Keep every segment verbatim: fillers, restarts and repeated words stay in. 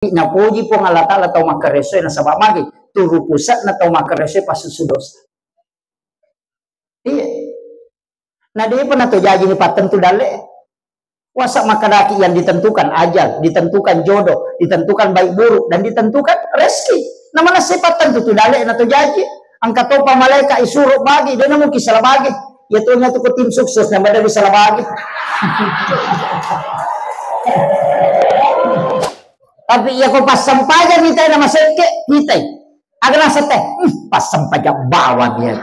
Napoji Puang Allah Ta'ala tau makkaresoe nasaba magi turu puse'na tau makkaresoe passusu dosa. Iya. Na depa nato jaji ni pattentu dalle. Wasa makkadaki yang ditentukan ajal, ditentukan jodoh, ditentukan baik buruk, dan ditentukan rezeki. Na manessa pattentu tu dalle nato jaji. Engka topa malaika isuro bagi, de namuki salah bagi. Ya tu nya tu ko tim sukses na madari salah bagi. Tapi iya ko passempajang mitai na masekke, mitai. Aga naseng te, "Hmm, passempajang bawang ya."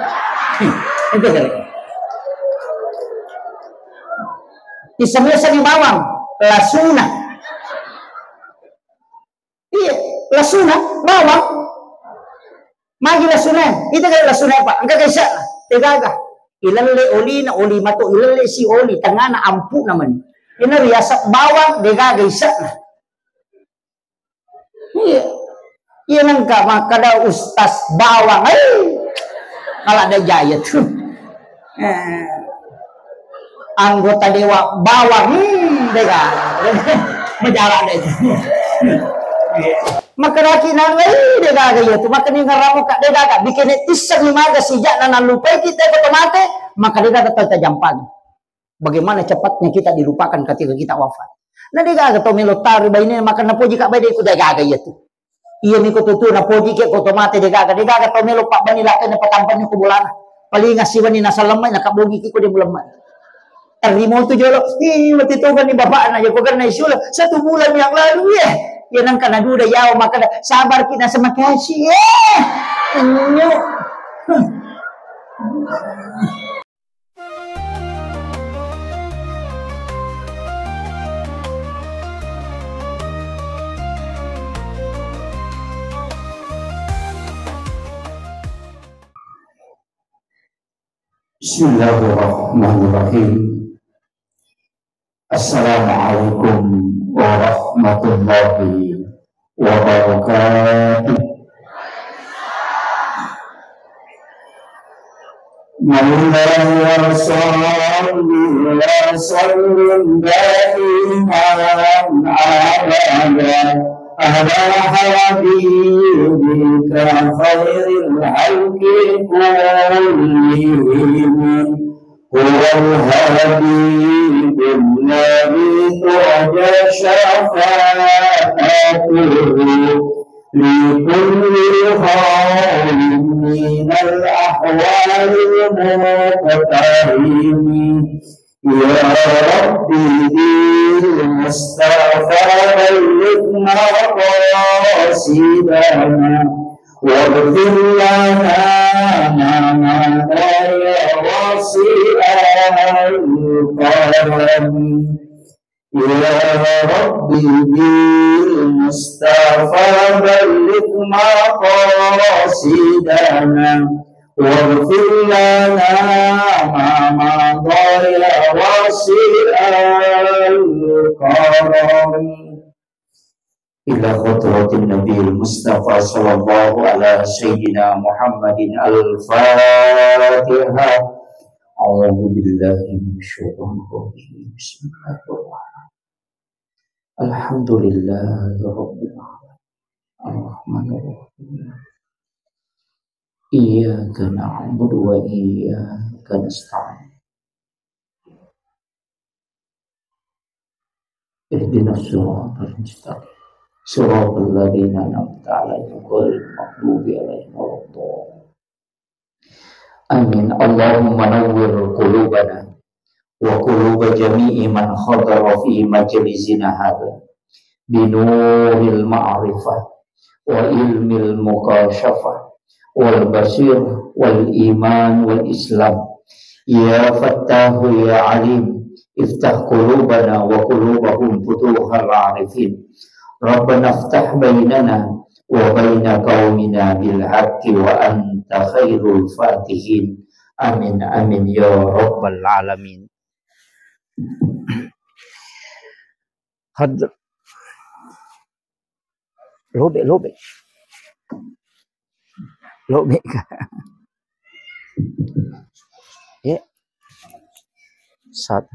Hmm, itu kali. Iseng-iseng ni bawang, lasuna. Iya, lasuna, bawang. Magi lasuna, itu kali lasuna apa? Engka kaisa, degaga. Ilelle olina, oli mato ilelle si oli, tengana ampu namanya. Ini riasa bawang, degaga isana. Iya. Iya nengka makkada Ustaz Bawang. Eh. Kalau ada jaya tuh. Eh. Anggota dewa Bawang. Hmm, dega. Majalan deh. Iya. Makkadaki nang, eh, dega iya tuh. Makkani ngaramu kak dega kak. Bikin tisseng ni maga sijak na nalupai kita ke mate. Maka dega kak tajam pagi. Bagaimana cepatnya kita dilupakan ketika kita wafat. Na degaga to melo tari baine maka napoji ka baine ku degaga iya tu. Iya miko tutu napoji ke ko to mate degaga, degaga to melo pabbani lakkainna patampani ko bolana. Paling asi wani nasalemmai nakabbogi ki ko de mulemma. Terima tu jolo, ih mati toga ni bapak na joko karena isula satu bulan yang lalu ya. Ya nang kana duda yawa maka sabar ki na semakasi ya. Enyo. Bismillahirrahmanirrahim. Assalamualaikum warahmatullahi wabarakatuh. مولاي صل وسلم دائما أبدا على حبيبك خير الخلق كلهم. هو الحبيب الذي ترجى شفاعته لكل خير من الأحوال المقتحم. يا رب بالمصطفى بلغ مقاصدنا واغفر لنا ما مضى يا واسع الكرم. يا رب بالمصطفى بلغ مقاصدنا واغفر لنا ما مضى يا واسع الكرم. إلى حضرة النبي المصطفى صلى الله على سيدنا محمد الفاتحة. أعوذ بالله من الشيطان الرجيم. بسم الله الرحمن الرحيم. الحمد لله رب العالمين. الرحمن الرحيم. إياك نعبد وإياك نستعين. اهدنا الصراط المستقيم. صراط الذين أنعمت عليهم غير المغضوب عليهم ولا الضالين. آمين. اللهم نور قلوبنا وقلوب جميع من حضر في مجلسنا هذا بنور المعرفة وعلم المكاشفة والبصيرة والإيمان والإسلام. يا فتاح يا عليم، افتح قلوبنا وقلوبهم فتوح العارفين. ربنا افتح بيننا وبين قومنا بالحق وأنت خير الفاتحين. آمين، آمين يا رب العالمين. Had-, lobe, lobe. Lobe ka. Ya. Satu.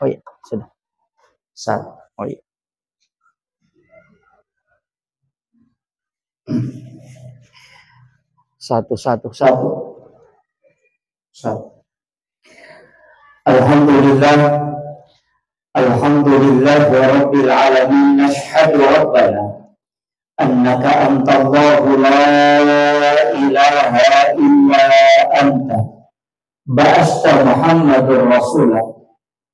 Oh iya, sudah. Satu. Oh iya. Satu, satu, satu. Satu. Alhamdulillah. Alhamdulillah rabbil alamin. Nashhadu rabbana annaka antallahu la ilaha illa anta. Ba'asta Muhammadur Rasula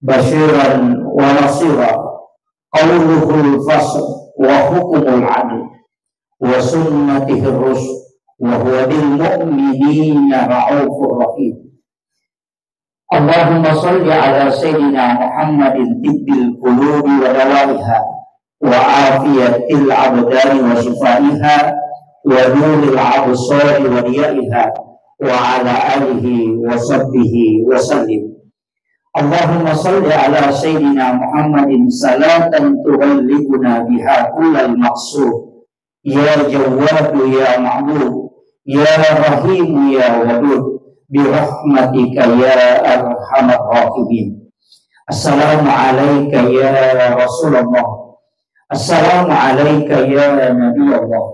basyiran wa nasira. Qauluhul fasl wa hukmul adl wa sunnatihir rusyd wa huwa bil mu'minina raufur rahim. Allahumma salli ala sayyidina Muhammadin tibbil qulubi wa dawaiha wa afiyatil abdani wa shifaiha wa nuril absari wa diyaiha wa ala alihi wa sahbihi wa sallim. Allahumma salli ala sayyidina Muhammadin salatan tuballighuna biha kullal maqsud. Ya Jawwadu ya Ma'bud, ya Rahimu ya Wadud, birahmatika ya arhamar rahimin. Assalamu alaika ya Rasulullah. Assalamu alaika ya Nabi Allah.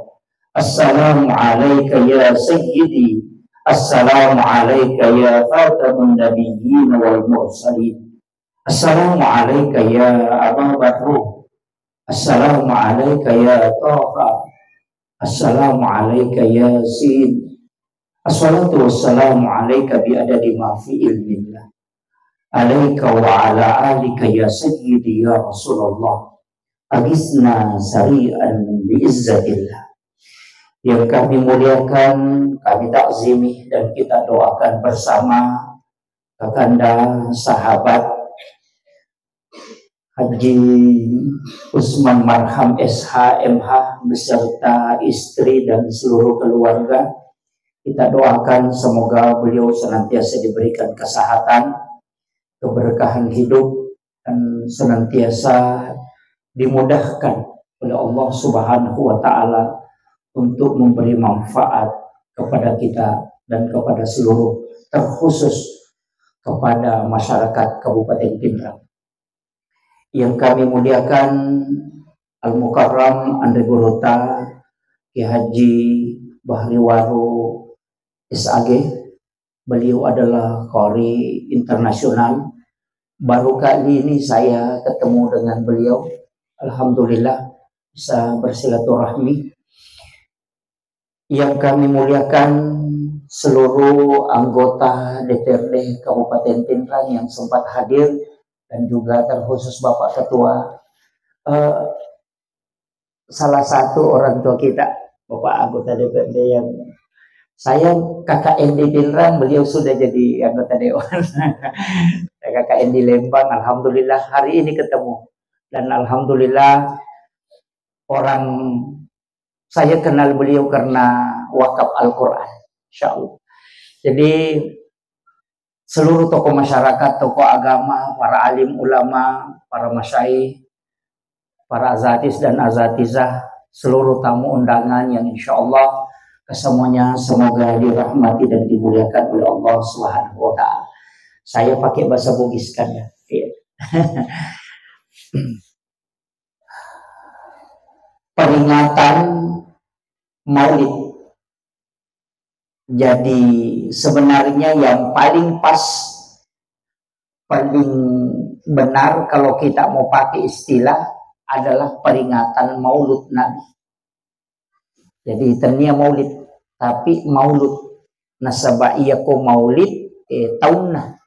Assalamu alaika ya Sayyidi. Assalamu alaika ya Khatamun Nabiyyin wal Mursalin. Assalamu alaika ya Aba Bakr. Assalamu alaika ya Taha. Assalamu alaika ya Yasin. Assalatu wassalamu alaika bi adadi ma fi ilmillah. Alaika wa ala alika ya sayyidi ya Rasulullah. Agisna sari'an bi izzatillah. Yang kami muliakan, kami takzimi, dan kita doakan bersama Kakanda sahabat Haji Usman Marham S H M H beserta istri dan seluruh keluarga. Kita doakan semoga beliau senantiasa diberikan kesehatan, keberkahan hidup, dan senantiasa dimudahkan oleh Allah Subhanahu wa Ta'ala untuk memberi manfaat kepada kita dan kepada seluruh, terkhusus kepada masyarakat Kabupaten Pinrang. Yang kami muliakan Al-Mukarram Andre Gurutta, Kiai Haji Bahri Waru S A G, beliau adalah qari internasional. Baru kali ini saya ketemu dengan beliau. Alhamdulillah, bisa bersilaturahmi. Yang kami muliakan seluruh anggota D P R D Kabupaten Pinrang yang sempat hadir dan juga terkhusus Bapak Ketua, eh, salah satu orang tua kita, Bapak anggota D P R D yang saya K K N di Pinrang, beliau sudah jadi anggota dewan. K K N di Lembang, alhamdulillah hari ini ketemu. Dan alhamdulillah orang saya kenal beliau karena wakaf Al-Quran, insya Allah. Jadi seluruh tokoh masyarakat, tokoh agama, para alim ulama, para masyayikh, para azatis dan azatizah, seluruh tamu undangan yang insya Allah kesemuanya semoga dirahmati dan dimuliakan oleh Allah Subhanahu wa Ta'ala. Saya pakai bahasa Bugis kan ya. Iya. Peringatan Maulid. Jadi sebenarnya yang paling pas, paling benar kalau kita mau pakai istilah adalah peringatan Maulud Nabi. Jadi tennia Maulid, tapi Maulud. Nasaba iya ko Maulid, eh, taunna.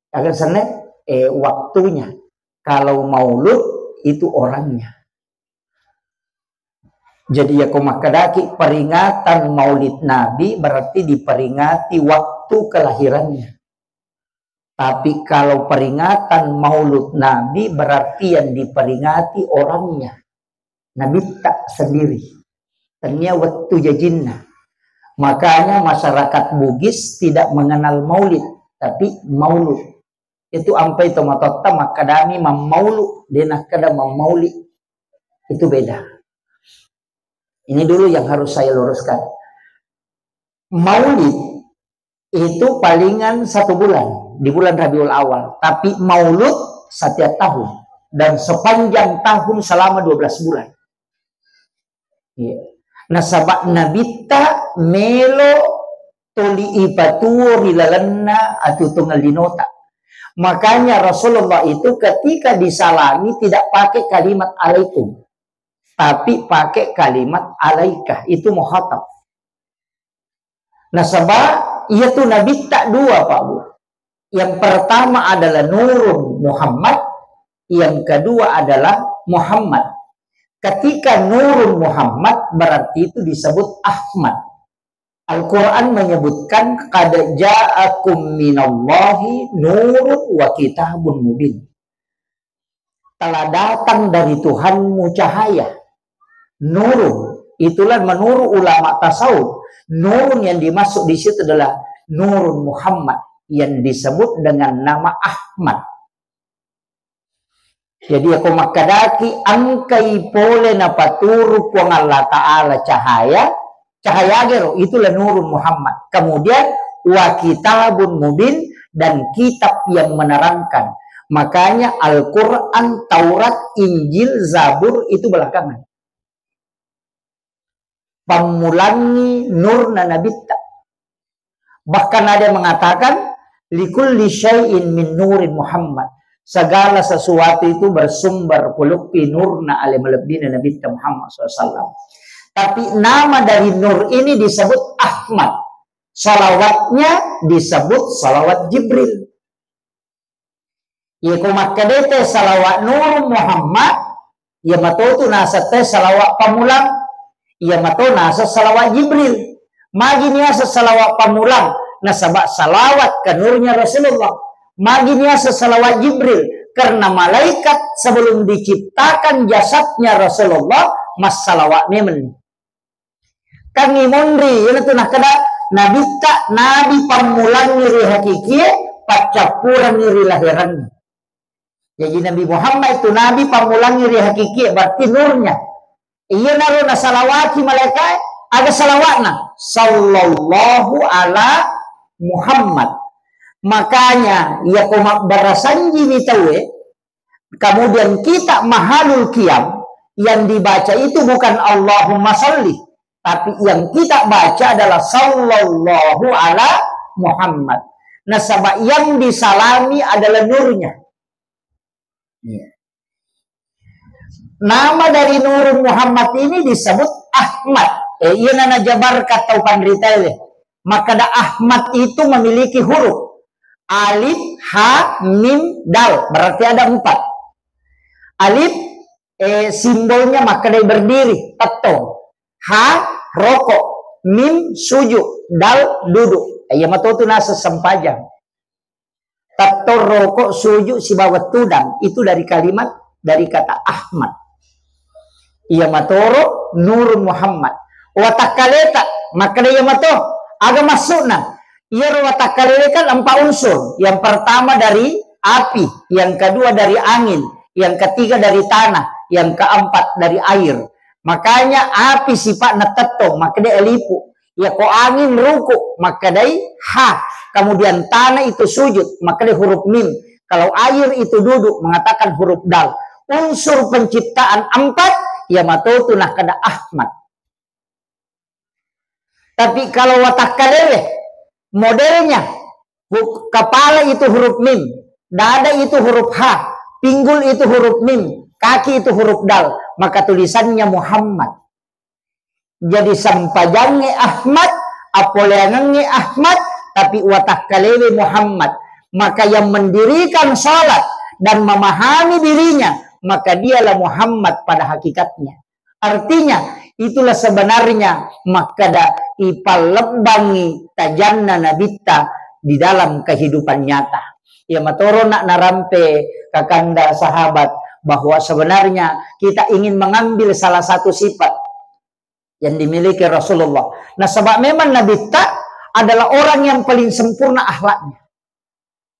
Agar sana, eh, waktunya. Kalau Maulud itu orangnya. Jadi iya ko makkedaki peringatan Maulid Nabi berarti diperingati waktu kelahirannya. Tapi kalau peringatan Maulud Nabi berarti yang diperingati orangnya. Nabitta sendiri. Tennia wettu jajinna. Makanya masyarakat Bugis tidak mengenal Maulid, tapi Maulud. Itu ampai tomatoatta makkadami mammaulu, de nakkeda mammauli. Itu beda. Ini dulu yang harus saya luruskan. Maulid itu palingan satu bulan, di bulan Rabiul Awal. Tapi Maulud setiap tahun. Dan sepanjang tahun selama dua belas bulan. Iya. Nasaba nabitta melo toli ipatuo ri lalenna atuongeng linota. Makanya Rasulullah itu ketika disalami tidak pakai kalimat alaikum, tapi pakai kalimat alaika, itu muhatab. Nasaba iyatu nabitta dua, Pak Bu. Yang pertama adalah Nurun Muhammad, yang kedua adalah Muhammad. Ketika Nurun Muhammad, berarti itu disebut Ahmad. Al-Quran menyebutkan, "Qad ja'akum minallahi nurun wa kitabun mubin." Telah datang dari Tuhanmu cahaya. Nurun, itulah menurut ulama tasawuf, nurun yang dimaksud di situ adalah Nurun Muhammad yang disebut dengan nama Ahmad. Jadi, ako makkedaki engkai pole napaturu Puang Allah Ta'ala cahaya, cahaya gero, itulah Nurun Muhammad. Kemudian, wa kitabun mubin, dan kitab yang menerangkan. Makanya Al-Quran, Taurat, Injil, Zabur itu belakangan. Pammulangi nurna nabitta. Bahkan ada yang mengatakan, "Likulli syai'in min nurin Muhammad." Segala sesuatu itu bersumber puluppi nurna ale malebbina Nabitta Muhammad sallallahu alaihi wasallam. Tapi nama dari nur ini disebut Ahmad. Salawatnya disebut salawat Jibril. Iya ko makkedai te salawat Nurun Muhammad, iya matotu naseng te salawat pamulang, iya mato naseng salawat Jibril. Magi niaseng salawat pamulang, nasaba salawat ke nurnya Rasulullah. Magi niaseng salawat Jibril, karena malaikat sebelum diciptakan jasadnya Rasulullah, massalawat memang. Kan imonri, iyanatu nakkeda, nabitta, nabi pammulangngi ri hakikie, paccappurengngi ri laherangngi. Jaji Nabi Muhammad itu nabi pammulangngi ri hakikie, berarti nurnya. Iyanaro nasalawati malaikae, aga salawatna? Sallallahu ala Muhammad. Makanya, iya ko mabbarasanjimi tauwe, kemudian kita mahalul qiyam, yang dibaca itu bukan Allahumma salli, tapi yang kita baca adalah sallallahu ala Muhammad. Nasaba yang disalami adalah nurnya. Iya. Nama dari Nurun Muhammad ini disebut Ahmad. Eh, iya nana jabarka tau panritae. Makkeda Ahmad itu memiliki huruf. Alif, ha, mim, dal. Berarti ada empat. Alif, eh, simbolnya makkedai berdiri, tettong. Ha, rokok. Mim, sujud. Dal, duduk. Iya matotu naseng sempajang. Tettong, rokok, sujud, sibawa tudang. Itu dari kalimat, dari kata Ahmad. Iya matoro Nurun Muhammad. Watakkaleta, makkeda iya mato. Aga maksudna? Iyaro watakkalele kan empat unsur. Yang pertama dari api, yang kedua dari angin, yang ketiga dari tanah, yang keempat dari air. Makanya api sifatna tettong, makkedai alifu. Iya ko angin ruku, makkedai ha. Kemudian tanah itu sujud, makkedai huruf mim. Kalau air itu duduk, mengatakan huruf dal. Unsur penciptaan empat, iya matotu nakkeda Ahmad. Tapi kalau watakkalele, modelnya, hu-, kepala itu huruf mim, dada itu huruf ha, pinggul itu huruf mim, kaki itu huruf dal, maka tulisannya Muhammad. Jadi sempajangnge Ahmad, appoleangengnge Ahmad, tapi watakkalewe Muhammad. Maka yang mendirikan salat dan memahami dirinya, maka dialah Muhammad pada hakikatnya. Artinya, itulah sebenarnya makkeda ipallebbangngi tajanna nabitta di dalam kehidupan nyata. Iya matoro nak narampe kakanda sahabat bahwa sebenarnya kita ingin mengambil salah satu sifat yang dimiliki Rasulullah. Nasaba memang nabitta adalah orang yang paling sempurna akhlaknya.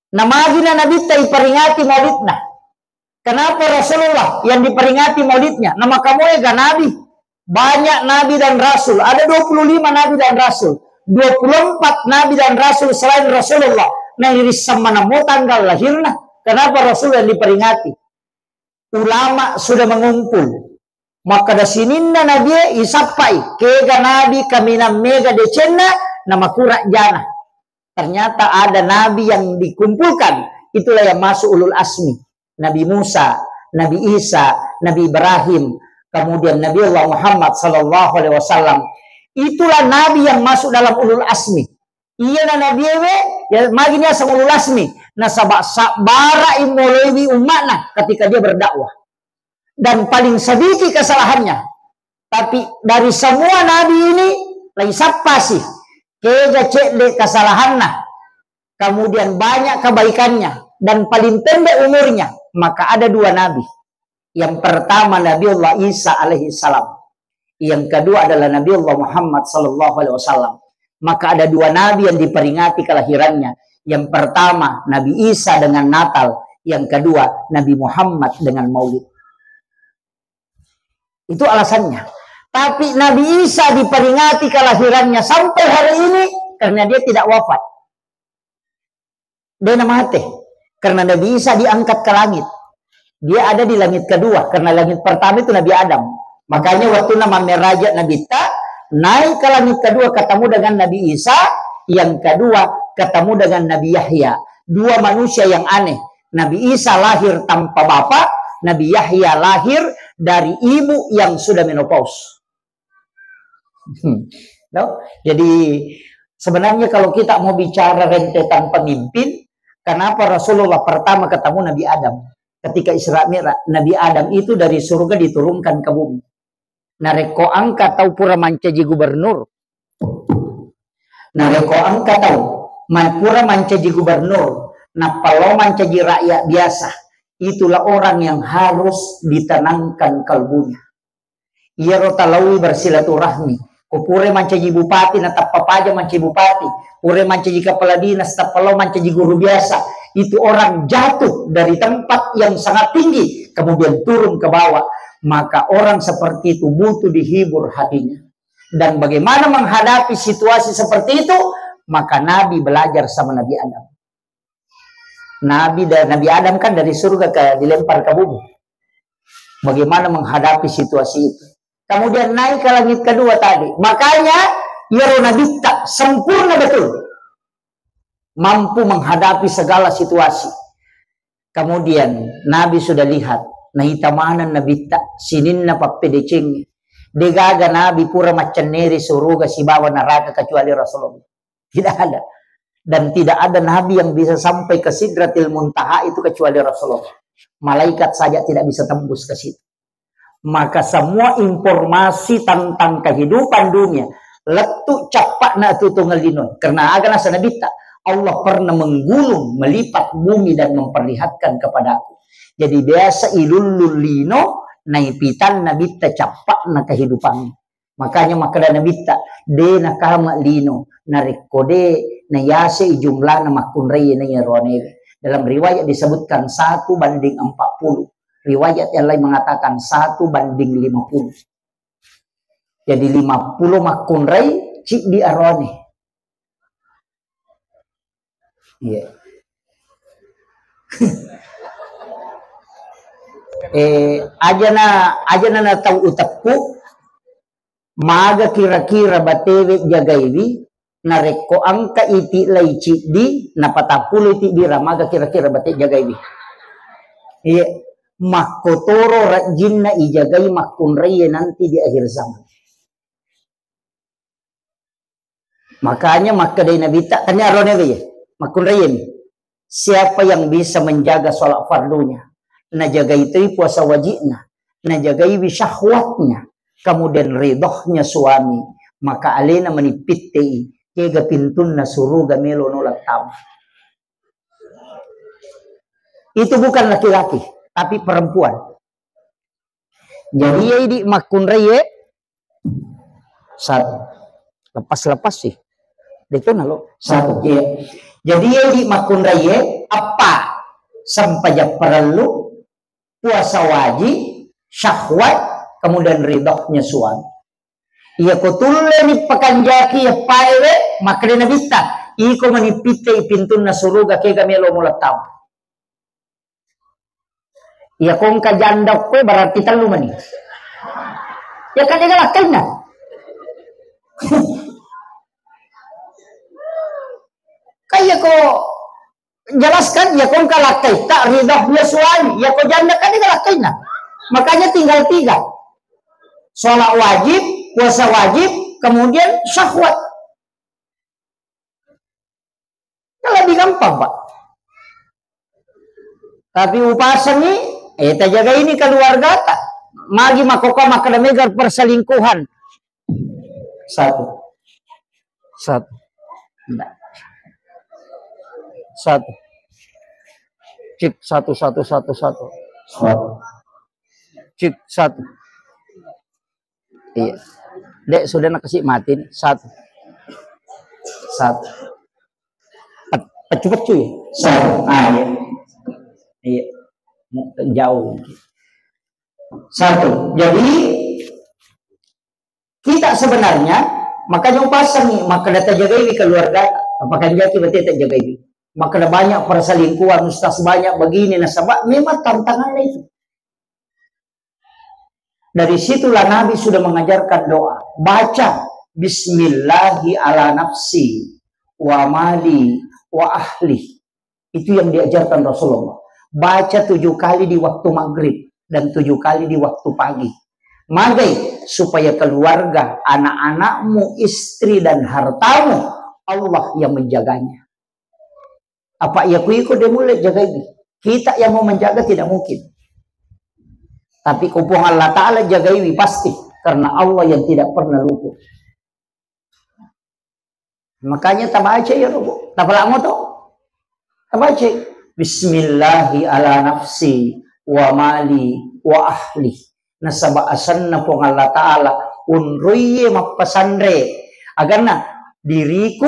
Namagina nabitta iperingati maulidna? Kenapa Rasulullah yang diperingati maulidnya? Namakamoega nabi? Banyak nabi dan rasul. Ada dua puluh lima nabi dan rasul. Dua puluh empat nabi dan rasul selain Rasulullah. Nah, iri sama namo tanggal lahirna. Kenapa Rasul yang diperingati? Ulama sudah mengumpul. Makkeda sininna nabie isappai, kega nabi kaminang mega decenna, namakura jana. Ternyata ada nabi yang dikumpulkan, itulah yang masuk ulul asmi. Nabi Musa, Nabi Isa, Nabi Ibrahim, kemudian Nabi Allah Muhammad sallallahu alaihi wasallam. Itulah nabi yang masuk dalam ulul asmi. Iyana nabiewe, ya, magi niaseng ulul asmi. Nasaba sabbara imoloiwi umma'na ketika dia berdakwah. Dan paling sedikit kesalahannya. Tapi dari semua nabi ini, laisappasi. Kega cedde kesalahanna, kemudian banyak kebaikannya, dan paling pendek umurnya, maka ada dua nabi. Yang pertama Nabiullah Isa alaihi salam. Yang kedua adalah Nabiullah Muhammad sallallahu alaihi wasallam. Maka ada dua nabi yang diperingati kelahirannya. Yang pertama Nabi Isa dengan Natal, yang kedua Nabi Muhammad dengan Maulid. Itu alasannya. Tapi Nabi Isa diperingati kelahirannya sampai hari ini karena dia tidak wafat. Dia mate. Karena Nabi Isa diangkat ke langit. Dia ada di langit kedua. Karena langit pertama itu Nabi Adam. Makanya waktu nama meraja Nabi Ta, naik ke langit kedua ketemu dengan Nabi Isa, yang kedua ketemu dengan Nabi Yahya. Dua manusia yang aneh. Nabi Isa lahir tanpa bapak, Nabi Yahya lahir dari ibu yang sudah menopause. Hmm. No? Jadi sebenarnya kalau kita mau bicara rentetan pemimpin, kenapa Rasulullah pertama ketemu Nabi Adam? Ketika Isra Mi'raj, Nabi Adam itu dari surga diturunkan ke bumi. Narekko engka tau pura mancaji gubernur, narekko engka tau ma-, pura mancaji gubernur, nappa lao mancaji rakyat biasa, itulah orang yang harus ditenangkan kalbunya. Iyaro talaui bersilaturahmi. Ko pura mancaji bupati, natappa paja mancaji bupati. Pura mancaji kepala dinas, tappa lao mancaji guru biasa. Itu orang jatuh dari tempat yang sangat tinggi, kemudian turun ke bawah. Maka orang seperti itu butuh dihibur hatinya. Dan bagaimana menghadapi situasi seperti itu? Maka Nabi belajar sama Nabi Adam. Nabi da-, Nabi Adam kan dari surga ke, dilempar ke bumi. Bagaimana menghadapi situasi itu? Kemudian naik ke langit kedua tadi. Makanya, iyaro Nabitta sempurna betul. Mampu menghadapi segala situasi. Kemudian, Nabi sudah lihat, naita maneng Nabitta, sininna pappedecengnge. Degaga Nabi pura maccenneri suruga sibawa neraka kecuali Rasulullah. Tidak ada. Dan tidak ada nabi yang bisa sampai ke Sidratil Muntaha itu kecuali Rasulullah. Malaikat saja tidak bisa tembus ke situ. Maka semua informasi tentang kehidupan dunia, lettu cappa'na tutungeng lino. Karena aga nasa Nabitta, Allah pernah menggulung, melipat bumi dan memperlihatkan kepadaku. Jadi biasa ilullung lino, naipitan Nabitta cappa'na kehidupan. Makanya makkeda Nabitta, de nakama lino, narekko de nayasei jumlahna makkunrai naiya roanewe. Dalam riwayat disebutkan satu banding empat puluh. Riwayat yang lain mengatakan satu banding lima puluh. Jadi lima puluh makkunrai, ciddi aroane. Iya. Eh, ajana, ajana na tau uteppu, maga kira-kira batewe jagaiwi, narekko engka iti lai ciddi, napatappulo iti bira, maga kira-kira bate jagaiwi. Iya, makkotoro rajinna ijagai makkunraiye nanti di akhir zaman. Makanya makkedai Nabitta, tania rone weye, makkunraiye ni. Siapa yang bisa menjaga sholat fardunya, najagai toi puasa wajibna, najagaiwi syahwatnya, kemudian ridhohnya suami, maka alena manipittei kega pintunna suruga melo nolak tama. Itu bukan laki-laki, tapi perempuan. Jadi, iya idi makkunraiye, satu. Lepas-lepas sih. Itu nalo. Satu, iya. Jadi, iya idi makkunraiye, apa? Sempajang parellu, puasa wajib, syahwat, kemudian ridhohnya suami. Iya ko tulle ni pakanjaki ya paewe, makkeda Nabitta, iko manipitte pintunna suruga kega melo mulattama. Iya ko engka janda koe berarti tellu mani. Ya kan dia lakkainna. Kan ya ko jelaskan, ya ko engka lakkaita, ridhonya suami, ya ko janda kan dia lakkainna. Makanya tinggal tiga. Sholat wajib, puasa wajib, kemudian syahwat. Kan lebih gampang, Pak. Tapi upasangi, eh, tajagai ni keluargata. Magi makkokkoe makkeda mega perselingkuhan. Satu. Satu. Ndak. Satu. Cek, satu, satu, satu, satu. Satu. Cek, satu. Iya. Dek, sudah nak kasih mati nih. Satu. Satu. Pet-, pecu-pecu ya? Satu. Ah, iya. Iya. Jauh. Satu. Jadi, kita sebenarnya, makanya upasangi, makkeda tajagai keluarga, apakah jaki berarti tajagai. Makkeda banyak perselingkuhan, ustaz, banyak begini, nasaba memang tantangannya itu. Dari situlah Nabi sudah mengajarkan doa. Baca, "Bismillahi ala nafsi, wa mali, wa ahli." Itu yang diajarkan Rasulullah. Baca tujuh kali di waktu maghrib dan tujuh kali di waktu pagi. Magai, supaya keluarga, anak-anakmu, istri, dan hartamu, Allah yang menjaganya. Apa iya ku iko de mulle jagai? Kita yang mau menjaga tidak mungkin. Tapi ku Puang Allah Ta'ala jagaiwi pasti, karena Allah yang tidak pernah luput. Makanya tabaca ya, Robo. Tapalamo to? Tabaca. "Bismillahi ala nafsi wa mali wa ahli." Nasaba asenna Puang Allah Ta'ala, unruie mappasanre. Aganna, diriku,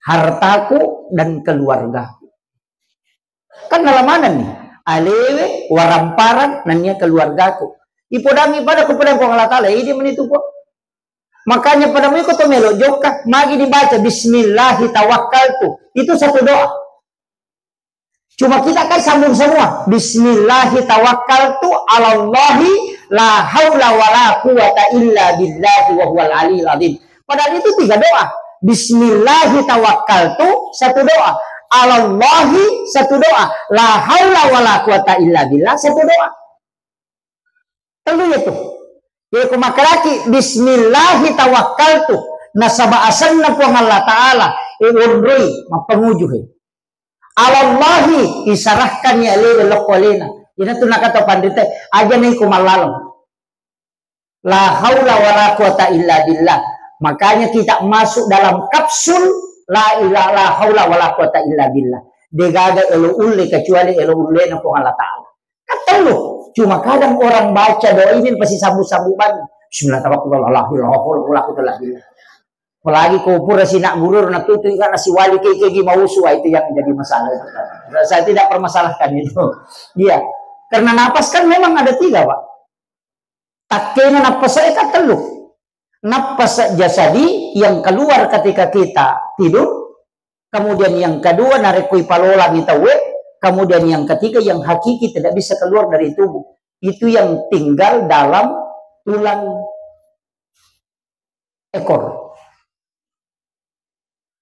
hartaku, dan keluargaku. Kan nalamanenni, alewe, waramparang, nennia keluargaku. Ipodangi pada ku pedang Puang Allah Ta'ala, idi menitu Puang. Makanya pada mui ko to melo jokka, magi dibaca, "Bismillahi tawakkaltu." Itu satu doa. Cuma kita kan sambung semua. "Bismillahi tawakkaltu alallahi la haula wala quwwata illa billahi wa huwal aliyil azim." Padahal itu tiga doa. "Bismillahi tawakkaltu," satu doa. "Alallahi," satu doa. "La haula wala quwwata illa billah," satu doa. Tellu ya tu. Jadi ku makkalaki, "Bismillahi tawakkaltu." Nasaba asenna Puang Allah Ta'ala, e, wonroi, mappanguju he. "Alallahi," isarahkan ya lewe lokko alena. Ina tu nakata pandita, aja nih ku mallaleng. La haula wala quwata illa billah. Makanya kita masuk dalam kapsul la ilaha, la haula wala quwata illa billah. Degaga elo ulle kecuali elo ulle na Puang Allah Ta'ala. Kan tellu. Cuma kadang orang baca doa ini pasti sambu-sambu banget. Bismillah tawakkaltu ala Allah, la haula wala quwata illa billah. Apalagi ko pura sinak guru na tutu kan nasiwali ke, ke gi mausu, ah, itu yang jadi masalah itu. Saya tidak permasalahkan itu. Iya. Karena napas kan memang ada tiga, Pak. Takkena napas saya kan tellu. Napas jasadi yang keluar ketika kita tidur, kemudian yang kedua narekko ipalola mi tauwe, kemudian yang ketiga yang hakiki tidak bisa keluar dari tubuh. Itu yang tinggal dalam tulang ekor.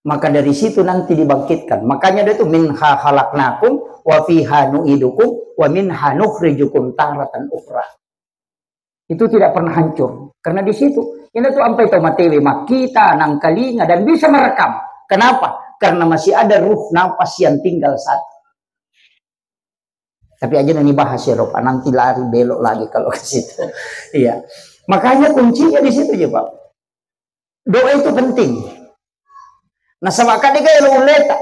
Maka dari situ nanti dibangkitkan. Makanya dia itu, "Minha khalaqnakum wa fiha nu'idukum wa minha nukhrijukum taratan ukhra." Itu tidak pernah hancur. Karena di situ, ini tuh sampai tau matewe, makita, nangkalinga, dan bisa merekam. Kenapa? Karena masih ada ruh nafas yang tinggal satu. Tapi aja nanti bahas ya, Rob. Nanti lari belok lagi kalau ke situ. Iya. Makanya kuncinya di situ ya, Pak. Doa itu penting. Nasaba kadega elo ulleta.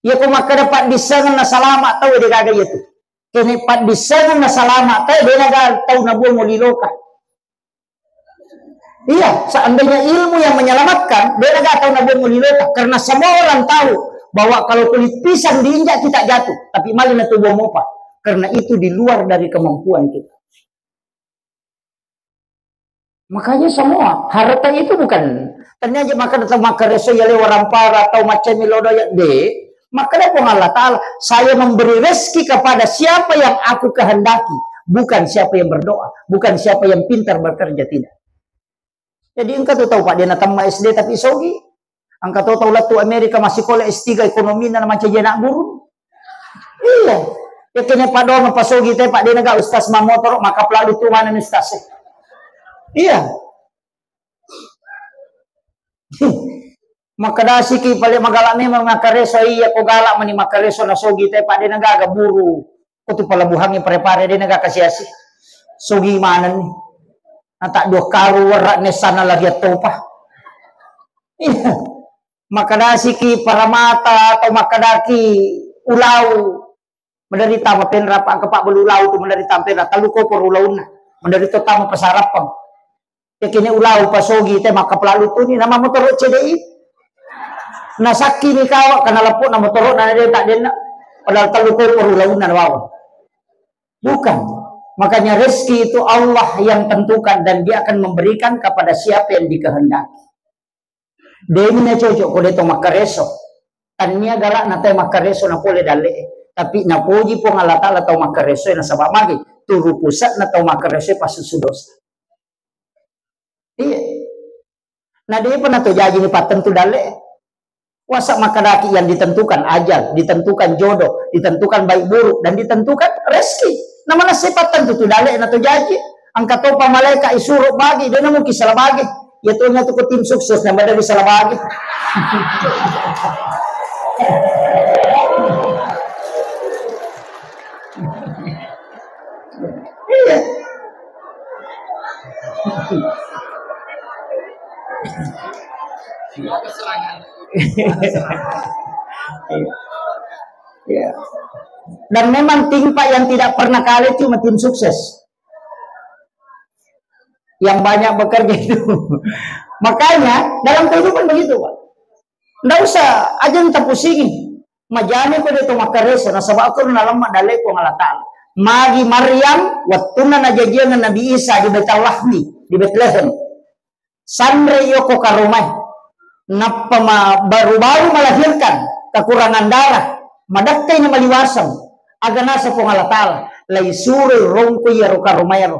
Iya ko makkeda paddissengeng na salama tau de gaga iya tu. Kene paddissengeng na salama tau de gaga tau nabuang liloka. Iya, seandainya ilmu yang menyelamatkan, de gaga tau nabuang liloka. Karena semua orang tahu bahwa kalau kulit pisang diinjak kita jatuh, tapi malah na tubuh mopa. Karena itu di luar dari kemampuan kita. Makanya semua harta itu bukan tanya aja makan atau makan reso ya lewa rampara atau macam milodo ya de. Makanya Puang Allah Ta'ala, "Saya memberi rezeki kepada siapa yang aku kehendaki. Bukan siapa yang berdoa, bukan siapa yang pintar bekerja, tidak. Jadi engka tu tau, Pak, de' natemma S D tapi sogi. Engka to tau lettu Amerika massikola S tiga ekonomi na mancaji anak guru. Iya. Yakkene padong pasogi te, Pak, de' naga ustaz mamotoro, maka pelalu tu mana ustaz. Iya. Makkadasiki pale magala memang makkareso, iya ko gala mani makkareso nasogi te, Pak, de' nagaga buru. Ko tu pelabuhangnge Parepare de' nagaga kasi-asi. Sogi manenni. Nata dua karu werra nessana lari attopa. Iya. Makkadasiki paramata atau makkadaki ulau. Menderita mapenra pa engka pa belu lau tu menderita mapenra, tellu kopo ulaunna. Menderita tama pasarappang. Yakkene ulau pasogi te maka pelalu tuni nama motoro C D I. Nasakki ni kawa kana lepo na motoro na de' tak denna. Padahal tellu kopo ulaunna wawa. Bukan. Makanya rezeki itu Allah yang tentukan dan Dia akan memberikan kepada siapa yang dikehendaki. De'mi nacocok ko de' to makkareso. Tania galakna tau makkareso na pole dalle'e. Tapi napoji Puang Allah Ta'ala tau makkareso nasaba magi turu pusatna tau makkareso passusu dosa. Iya. Na de'pa nato jaji ni pattentu dalle'e. Wasa makkadaki yang ditentukan ajal, ditentukan jodoh, ditentukan baik buruk, dan ditentukan rezeki. Na manessa pattentu tu dalle'e nato jaji. Engka topa malaika isuro bagi, de' namuki salah bagi. Iya tonya tu ko tim sukses na madari salah bagi. Iya. Iya. Dan memang tim, Pak, yang tidak pernah kalah cuma tim sukses. Yang banyak bekerja itu. Makanya dalam kehidupan begitu, Pak. Ndak usah, aja' tapusingi. Majani ko de' to makkareso, nasaba ko nalemma dalle'e Puang Allah Ta'ala. Magi Maryam, wettunna najajiang Nabi Isa di Baitul Lahmi, di Betlehem. Sanre iyo ko karomae. Nappa ma-, baru-baru melahirkan, kekurangan darah, madekkai na maliwaseng. Aga nasa Puang Allah Ta'ala, laisuro rongkoi iyaro karomaero.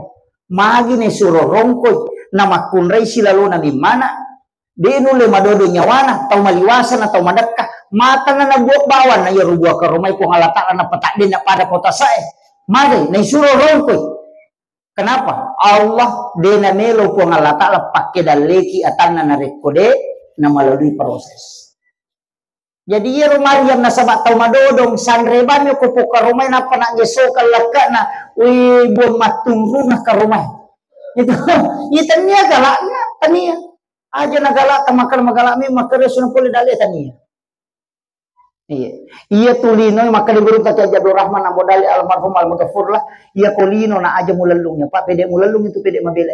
Magi naisuro rongkoi, namakkunrai silalona mimmana, de' nulle madodo nyawana, tau maliwasa na tau madekka, matana nabuat bawang na iyaro buah karomai Puang Allah Ta'ala napataddenna pada kota sae. Magi naisuro rongkoi. Kenapa? Allah de' namelo Puang Allah Ta'ala pakke dalleki atanna narekko de' na melalui proses. Jadi iyaro Maryam nasaba tau madodong, sanre bami ko pokka romai nappa naggeso kallakka na, wih, buang mattunruna karomai. Itu, iya tania galakna, tania. Aja' nagalak, tamakal magalak memang makkareso na pole dalle tania. Iya. Iya tu lino makkeda guru ta Kiai Abdul Rahman Ambo Dali almarhum Al Mughafur lah, iya ko lino na aja' mulellung ya, Pak, pede' mulellung itu pede' mabela.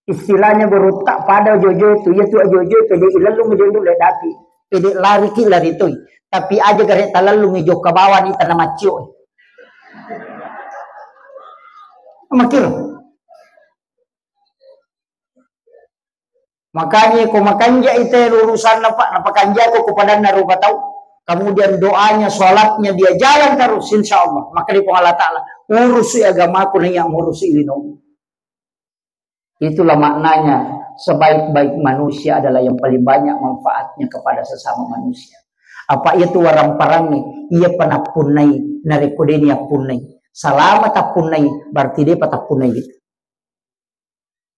Istilahnya beruttak pada jojo itu, iya tu jojo itu, pede' ilellung jojo le dapi, pede' lari ki lari toi. Tapi aja' gare' talellung jokka bawang ni tanah macio. Makiro. Makanya ko makanja' ite urusanna, Pak, napakanjako ko padanna rupa tau. Kemudian doanya, sholatnya dia jalan terus, insya Allah. Maka di Allah Ta'ala, urusi agamaku na iya ngurusi linomu. Itulah maknanya, sebaik-baik manusia adalah yang paling banyak manfaatnya kepada sesama manusia. Apa iya tu waramparangnya, iya panappunnai, narekko deni appunnai. Salama tappunnai, berarti de patappunnai gitu.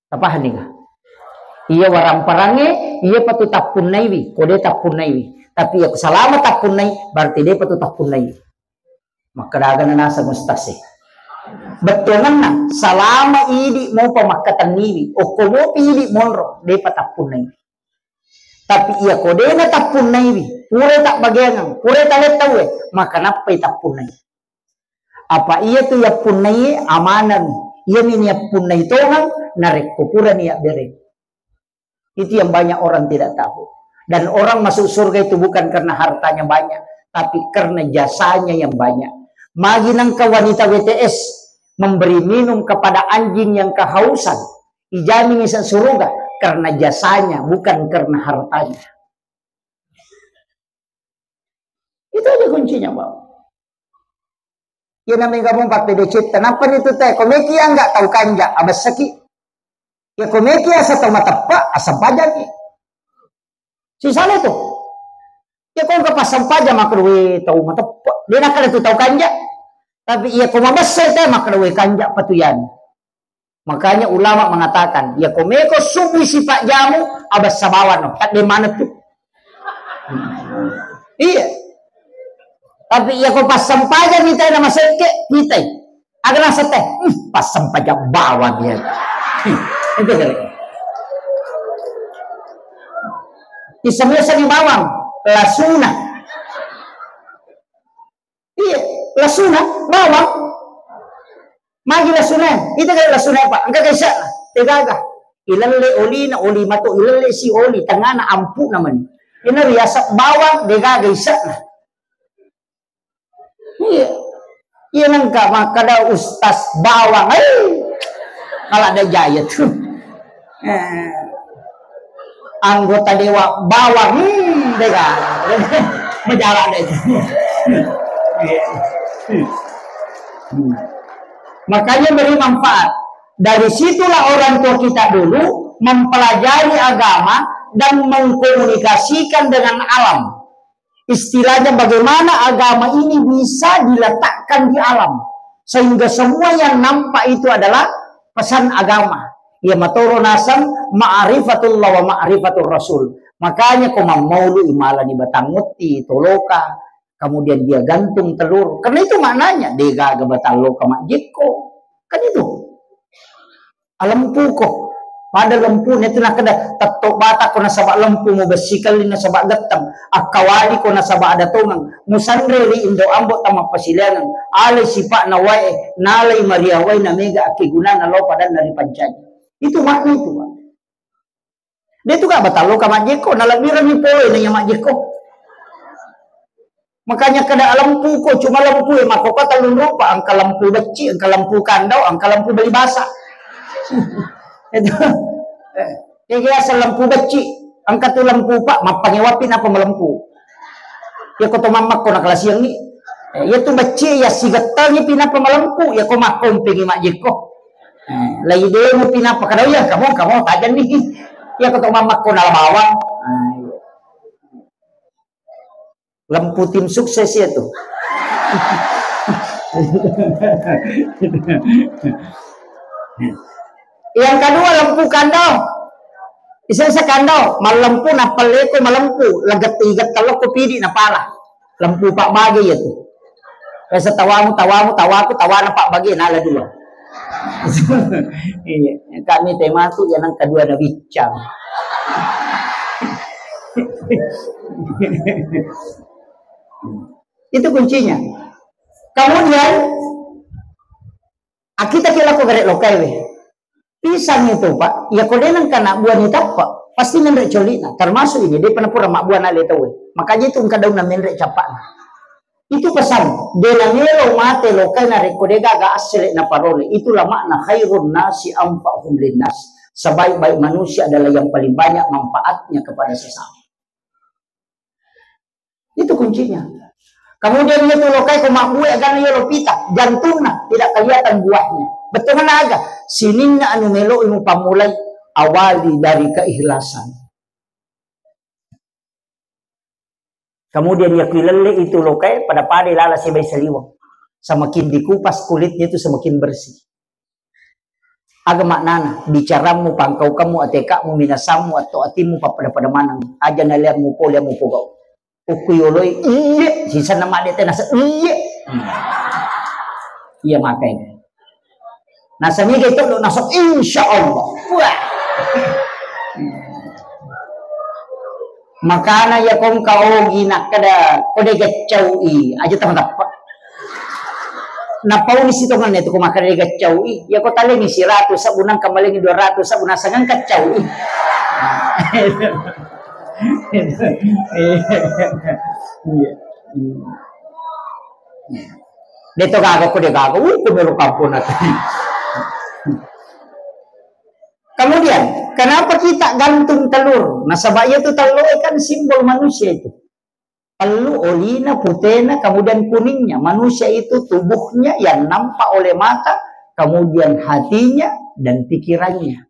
Tapahanni ga? Iya waramparangnge, iya patu tappunnaiwi, kode tappunnaiwi. Tapi iya salama tappunnai, berarti de patu tappunnaiwi. Makkadaga na naseng ustaz e. Bettuanganna, salama idi mopa makkatenniwi, okko mopi idi monro, de patappunnai. Tapi iya kode na tappunnaiwi, pura tabbageangang, pura talettauwe, maka nappai tappunnai. Apa iya tu yappunnai amanami. Iyami ni yappunnai tongang, narekko purani yabbereng. Itu yang banyak orang tidak tahu. Dan orang masuk surga itu bukan karena hartanya banyak, tapi karena jasanya yang banyak. Magi nangka wanita W T S memberi minum kepada anjing yang kehausan, ijamin ise suruga karena jasanya, bukan karena hartanya. Itu aja kuncinya, Pak. Iya namanya gabung Pak P D C ta. Nappa ni tu teh, ko meki angga tau kanja, abessaki. Ya ko meki asa tau mateppe, asempajang. Sisana tu. Ya ko engka passempajang makkeda, "We, tau mateppe." De nakkeda tu tau kanja. Tapi iya ko mabessa teh makkeda, "We, kanja patuyan." Makanya ulama mengatakan, ya ko meko subuh sipajjamu, abessa bawang no. Tadde maneng tu. Iya. Tapi iya ko passempajang ni teh na masekke, kitai. Aga naseng teh, "Hmm, passempajang bawang ya." Itu kali. Iseng-iseng bawang, lasuna. Iya, lasuna, bawang. Magi lasuna, itu kali lasuna apa? Engka kaisa, degaga. Ilelle olina, oli mato, ilelle si oli, tengana ampu namanya. Ini riasap bawang, degaga isana. Iya. Iya nengka makkada Ustaz Bawang. Eh. Kalau ada jaya tu. Eh. Anggota dewa bawang. Hmm, dega. Menjalan deh. Iya. Hmm. Makanya beri manfaat. Dari situlah orang tua kita dulu mempelajari agama dan mengkomunikasikan dengan alam. Istilahnya bagaimana agama ini bisa diletakkan di alam. Sehingga semua yang nampak itu adalah pesan agama. Ya matoro naseng ma'rifatullah wa ma'rifatur rasul. Makanya ko mammaulu imalani batang utti, toloka, kemudian dia gantung telur. Karena itu maknanya, degaga batang loka majjekko. Kan itu. Alempuko. Pada lempu, netu nakkeda, tetto bata ko nasaba lempu, mubessi kelli nasaba getteng, akkawali ko nasaba ada tongeng, musanre ri indo ambo tamappasileangeng, alai sipa'na wae, nalai maria wae, na mega akkegunana lao padanna ri pancaji. Itu makna itu, Pak. De tu ka batang loka majjekko, nalebbirengngi pole na iya majjekko. Makanya kada lempuko, cuma lempu e makkokko tellung rupa, engka lempu becci, engka lempu kandau, engka lempu bali basa. Itu. Eh, iya biasa lempu becci, engka tu lempu pa, mappangewapi napa malempu. Iya ko to mammakko na kalasiangngi. Eh, iya tu becci iya sigettangi pi napa malempu, iya ko makkompengi majjekko. Eh, lai demo pi napa kada iya kamu, kamu tajang nih. Iya ko to mammakko na bawang. Ah, iya. Lempu tim sukses ya tuh. Yang kedua lempu kandau. Isa-isa kandau, malempu nappa leko malempu, laget iget telokko pidi napala. Lempu pak bage ya tuh. Biasa tawamu, tawamu, tawaku, tawana pak bage nala dua. Iya, kami tema tuh yang kedua na biccang. Itu kuncinya. Kemudian, ah, kita kira ko gare lokai we. Pisang itu, Pak, ya ko denang kana buah ni tappa, pasti menre colina. Termasuk ini, dia pernah pura mak buah nale tawe. Makanya itu engka daun menre capakna. Itu pesan, de namelo mate lokai narekko degaga assele naparole. Itulah makna khairun nasi anfa'uhum linnas. Sebaik-baik manusia adalah yang paling banyak manfaatnya kepada sesama. Itu kuncinya. Kemudian itu lokai ko mabbue agana yolo pita, jantungna tidak kelihatan buahnya. Betul mana aga? Sininna anu melo imu pamulai awali dari keikhlasan. Kemudian ya kuilelle itu lokai pada-pada lala sibai saliweng. Semakin dikupas kulitnya itu semakin bersih. Aga maknana, bicarammu, pangkaukammu, atekamu, minasammu, atau atimmu, pappada-pada maneng. Aja naliammu pole, ammu pogau. Ukku yoloi, iye, sisa nama de tena se, iye. Hmm. Iya makai. Nasa mega itu lo nasa, insya Allah. Wah. Makana ya kongka ogi nakkeda kode gaccaui aja tama tappa. Napauni sitonganna itu ko makkeda gaccaui, ya ko talengi siratu sabunang kamalengi dua ratus sabunang sangang kaccaui. Iya. Deto gaga ko de gaga, uh, ko melo kampung nanti. Kemudian, kenapa kita gantung telur? Nasaba iya tu telur kan simbol manusia itu. Tellu, olina, putena, kemudian kuningnya. Manusia itu tubuhnya yang nampak oleh mata, kemudian hatinya dan pikirannya.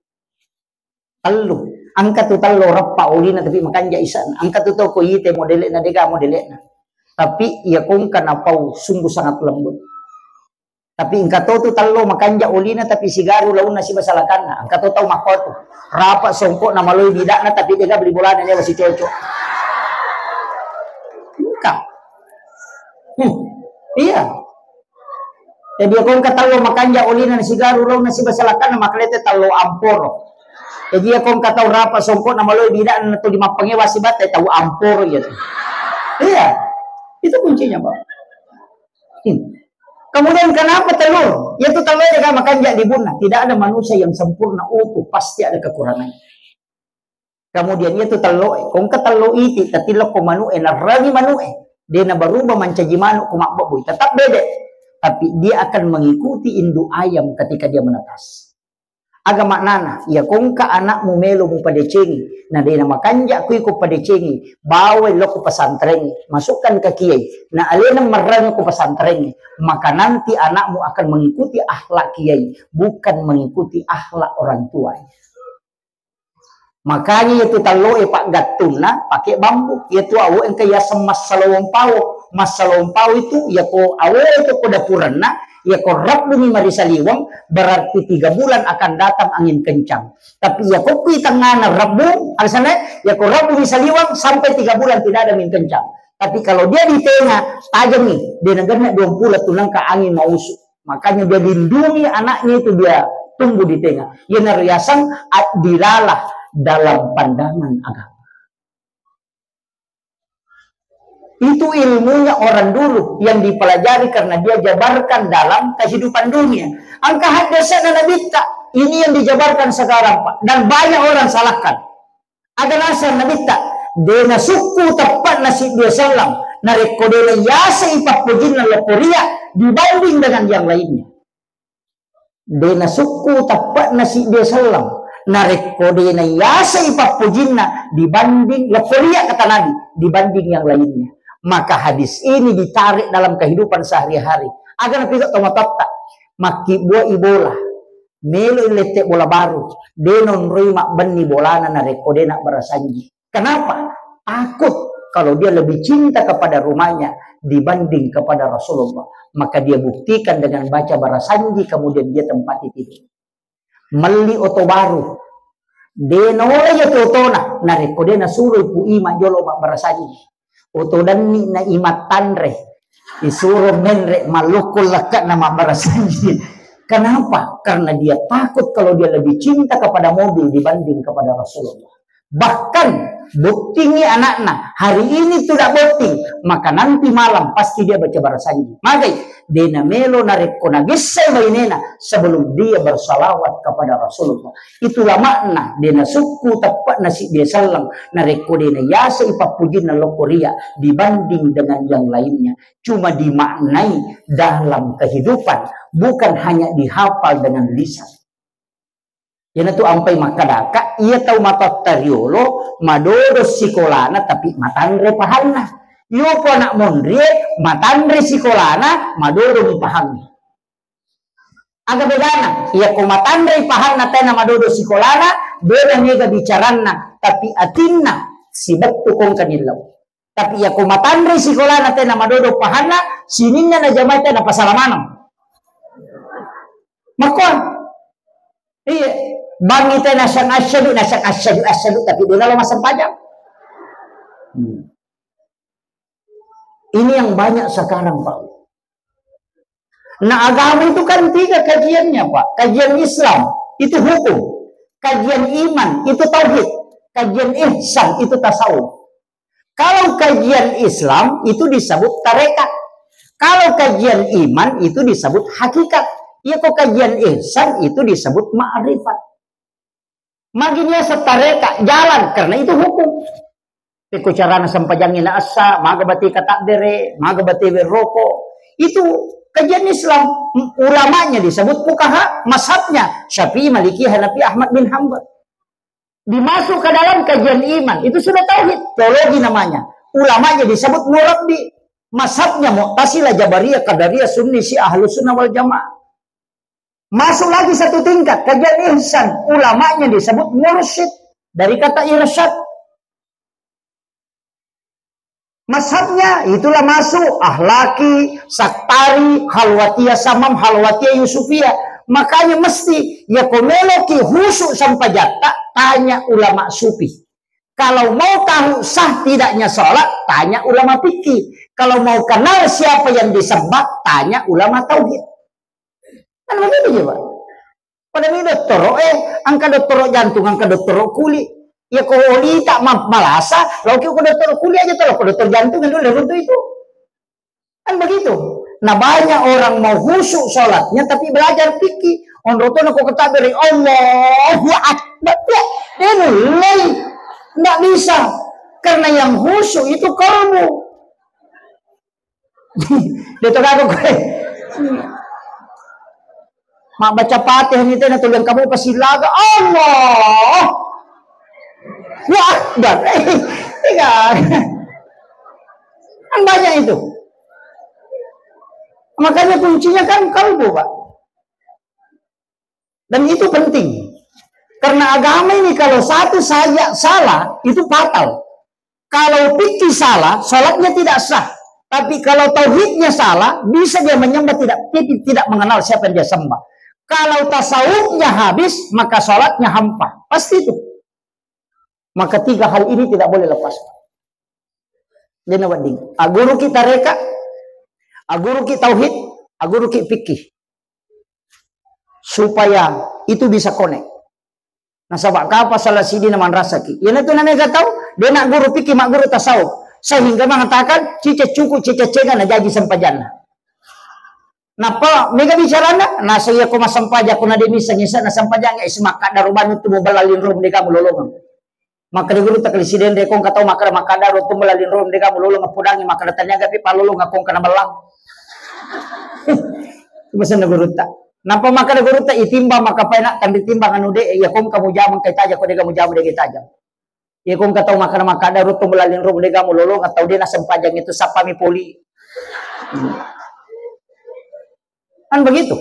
Tellu. Engka tu tello reppa olina tapi makanja isana. Engka tu tau ko ite modele'na, dega modele'na. Tapi iya ko engka napau sungguh sangat lembut. Tapi engka to tu tello makanja olina tapi sigaru launna siba salakanna. Engka to tau makko tu. Rapa songkokna maloi bidakna tapi dega beli bolana newa si cocok. Engka. Hmm. Iya. Jadi iya ko engka tello makanja olina sigaru launna siba salakanna, makalete tello amporo. Jadi iya ko engka tau rapa songkokna maloi bidakna tuli mappangewa sibatta, tau amporo iya tu. Iya. Itu kuncinya, Pak. Hmm. Kemudian kenapa telur? Iya tu telur dega makanja libunna. Tidak ada manusia yang sempurna utuh, pasti ada kekurangannya. Kemudian iya tu telloe, ko engka tello iti, tatilokko manu'e, narrami manu'e. De nabarubah mancaji manu ko mabbebbui, tetap bebek. Tapi dia akan mengikuti induk ayam ketika dia menetas. Aga maknana, iya ko engka anakmu melo mupadecengi, na de namakanja ko iko padecengi, bawa lokko pesantrengnge, masukkan ke kiai, na alena marrang ko pesantrengnge, maka nanti anakmu akan mengikuti akhlak kiai, bukan mengikuti akhlak orang tuanya. Makanya iya tu telloe paggattunna pake bambu. Iya tu awo engka yaseng massalowong pawo. Massalowong pawo itu iya ko awo itu ko dapurenna, iya ko rabbungi marisaliweng, berarti tiga bulan akan datang angin kencang. Tapi iya ko kui tengana rebbu, alasannya iya ko rabbungi saliweng sampai tiga bulan tidak ada angin kencang. Tapi kalau dia di tengah, tajami, de nagenna dua puluh tu nengka angin mausu. Makanya dia lindungi anaknya itu, dia tumbuh di tengah. Iyanaro yaseng addilalah dalam pandangan agama. Itu ilmunya orang dulu yang dipelajari karena dia jabarkan dalam kehidupan dunia. Engka haddese'na Nabitta, ini yang dijabarkan sekarang, Pak. Dan banyak orang salahkan. Aga naseng Nabitta, de nasukku teppe'na siddua selleng, narekko de naiyasai pappojinna lokko riya dibanding dengan yang lainnya. De nasukku teppe'na siddua selleng, narekko de naiyasai pappojinna dibanding lokko riya, kata Nabi, dibanding yang lainnya. Maka hadis ini ditarik dalam kehidupan sehari-hari. Aga napigau tomatoatta, makkibbuai bola. Melo i lette bola baru, de naonroi mabbenni bolana narekko de nabbarasanji. Kenapa? Takut kalau dia lebih cinta kepada rumahnya dibanding kepada Rasulullah. Maka dia buktikan dengan baca barasanji, kemudian dia tempati tidur. Melli oto baru, de naola iya tu otona narekko de nasuroi Pu Ima jolo mabbarasanji. Oto danni na imattanre, isuro menre mallukkung lekke'na mabbarasanji. Kenapa? Karena dia takut kalau dia lebih cinta kepada mobil dibanding kepada Rasulullah. Bahkan bottingi anakna, hari ini tidak botting, maka nanti malam pasti dia baca barasanji. Magai, de namelo narekko nagessai bainena sebelum dia bersalawat kepada Rasulullah. Itulah makna de nasukku teppe'na siddua selleng, narekko de naiyasai pappujinna lokko riya dibanding dengan yang lainnya. Cuma dimaknai dalam kehidupan, bukan hanya dihafal dengan lisan. Iyanatu ampai makkadaka, iya tau matoatta riolo madodo sikolana tapi matanre pahanna. Iyopo anak monrie matanre sikolana, madodo mi pahanna. Aga bedana? Iya ko matanrei pahanna tena madodo sikolana, beda mega bicaranna, tapi atinna sibettu kongka nillau. Tapi iya ko matanrei sikolana tena madodo pahanna, sininna najamai tena pasala maneng. Makkuan. Iya, bangi tena sang asyadu, na sang asyadu, asyadu, tapi dena lo masempajang. Hmm. Ini yang banyak sekarang, Pak. Nah, agama itu kan tiga kajiannya, Pak. Kajian Islam itu hukum, kajian iman itu tauhid, kajian ihsan itu tasawuf. Kalau kajian Islam itu disebut tarekat. Kalau kajian iman itu disebut hakikat. Iya ko kajian ihsan itu disebut ma'rifat. Magi niaseng tareka jalan, karena itu hukum. Pekko carana sempajangnge na essa, maga bate katabbere, maga bate werroko. Itu kajian Islam. Ulamanya disebut fukaha, mazhabnya Syafi'i, Maliki, Hanafi, Ahmad bin Hambal. Dimasuk ke dalam kajian iman, itu sudah tauhid, teologi namanya. Ulamanya disebut murabbi. Mazhabnya Mu'tazilah, Jabariyah, Qadariyah, Sunni, Syiah, Ahlus Sunnah wal Jamaah. Masuk lagi satu tingkat, kajian ihsan. Ulamanya disebut mursyid. Dari kata irsyad. Mazhabnya itulah masuk Ahlaki, Saktari, Halwatiyah Samam, Halwatiyah Yusufiyah. Makanya mesti, ya, ko meloki khusyuk sampajatta, tanya ulama sufi. Kalau mau tahu sah tidaknya sholat, tanya ulama fikih. Kalau mau kenal siapa yang disembah, tanya ulama tauhid. Kan begitu, coba. Pada mi dottoro, eh, angka dottoro jantung, angka dottoro kuli. Ya, ko oli tak ma-, malasa, lo ki ko dottoro kuli aja, tolo ko dottoro jantung dulu runtu itu. Kan begitu. Nah, banyak orang mau khusyuk sholatnya, tapi belajar fikih. Onrotono ko ketakbir, Allahu Akbar. Ya, dia mulai. Nggak bisa. Karena yang khusyuk itu kalbu. Dia tuh kagak gue. Mak baca Fatihah ni tena tulian kamu pasti laga. Allah. Wah, Akbar. Iya. Kan banyak itu. Makanya kuncinya kan kalbu, Pak. Dan itu penting. Karena agama ini kalau satu saja salah, itu fatal. Kalau fikih salah, sholatnya tidak sah. Tapi kalau tauhidnya salah, bisa dia menyembah tidak, tidak mengenal siapa yang dia sembah. Kalau tasawufnya habis, maka sholatnya hampa. Pasti itu. Maka tiga hal ini tidak boleh lepas. Dena wedding. Aguruki tareka, aguruki tauhid, aguruki fikih. Supaya itu bisa connect. Nasaba kapa salah sidina manrasaki. Iyanatu namega tau, dena guru fikih, magguru tasawuf. Sehingga mengatakan, cice cuku, cice cega najaji sempajanna. Nappa mega bicarana, nasa iya ko massempajang ko na de misseng isa na sempajang, eh, simakkaddaro banu tu mubella linro mudega mulolongeng. Makkeda gurutta kali sidenre ko engka tau makkeda makkaddaro tu mubella linro mudega mulolongeng, podangi makkeda taniaga pi palolongeng ko engka na bellang. Itu pesanna gurutta. Nappa makkeda gurutta, itimbang maka paina kan ditimbang anu de, iya ko engka mujama engka itajang, ko dega mujama dega itajang. Iya ko engka tau makkeda makkaddaro tu mubella linro mudega mulolongeng, tau de na sempajang itu sappami poli. Kan begitu.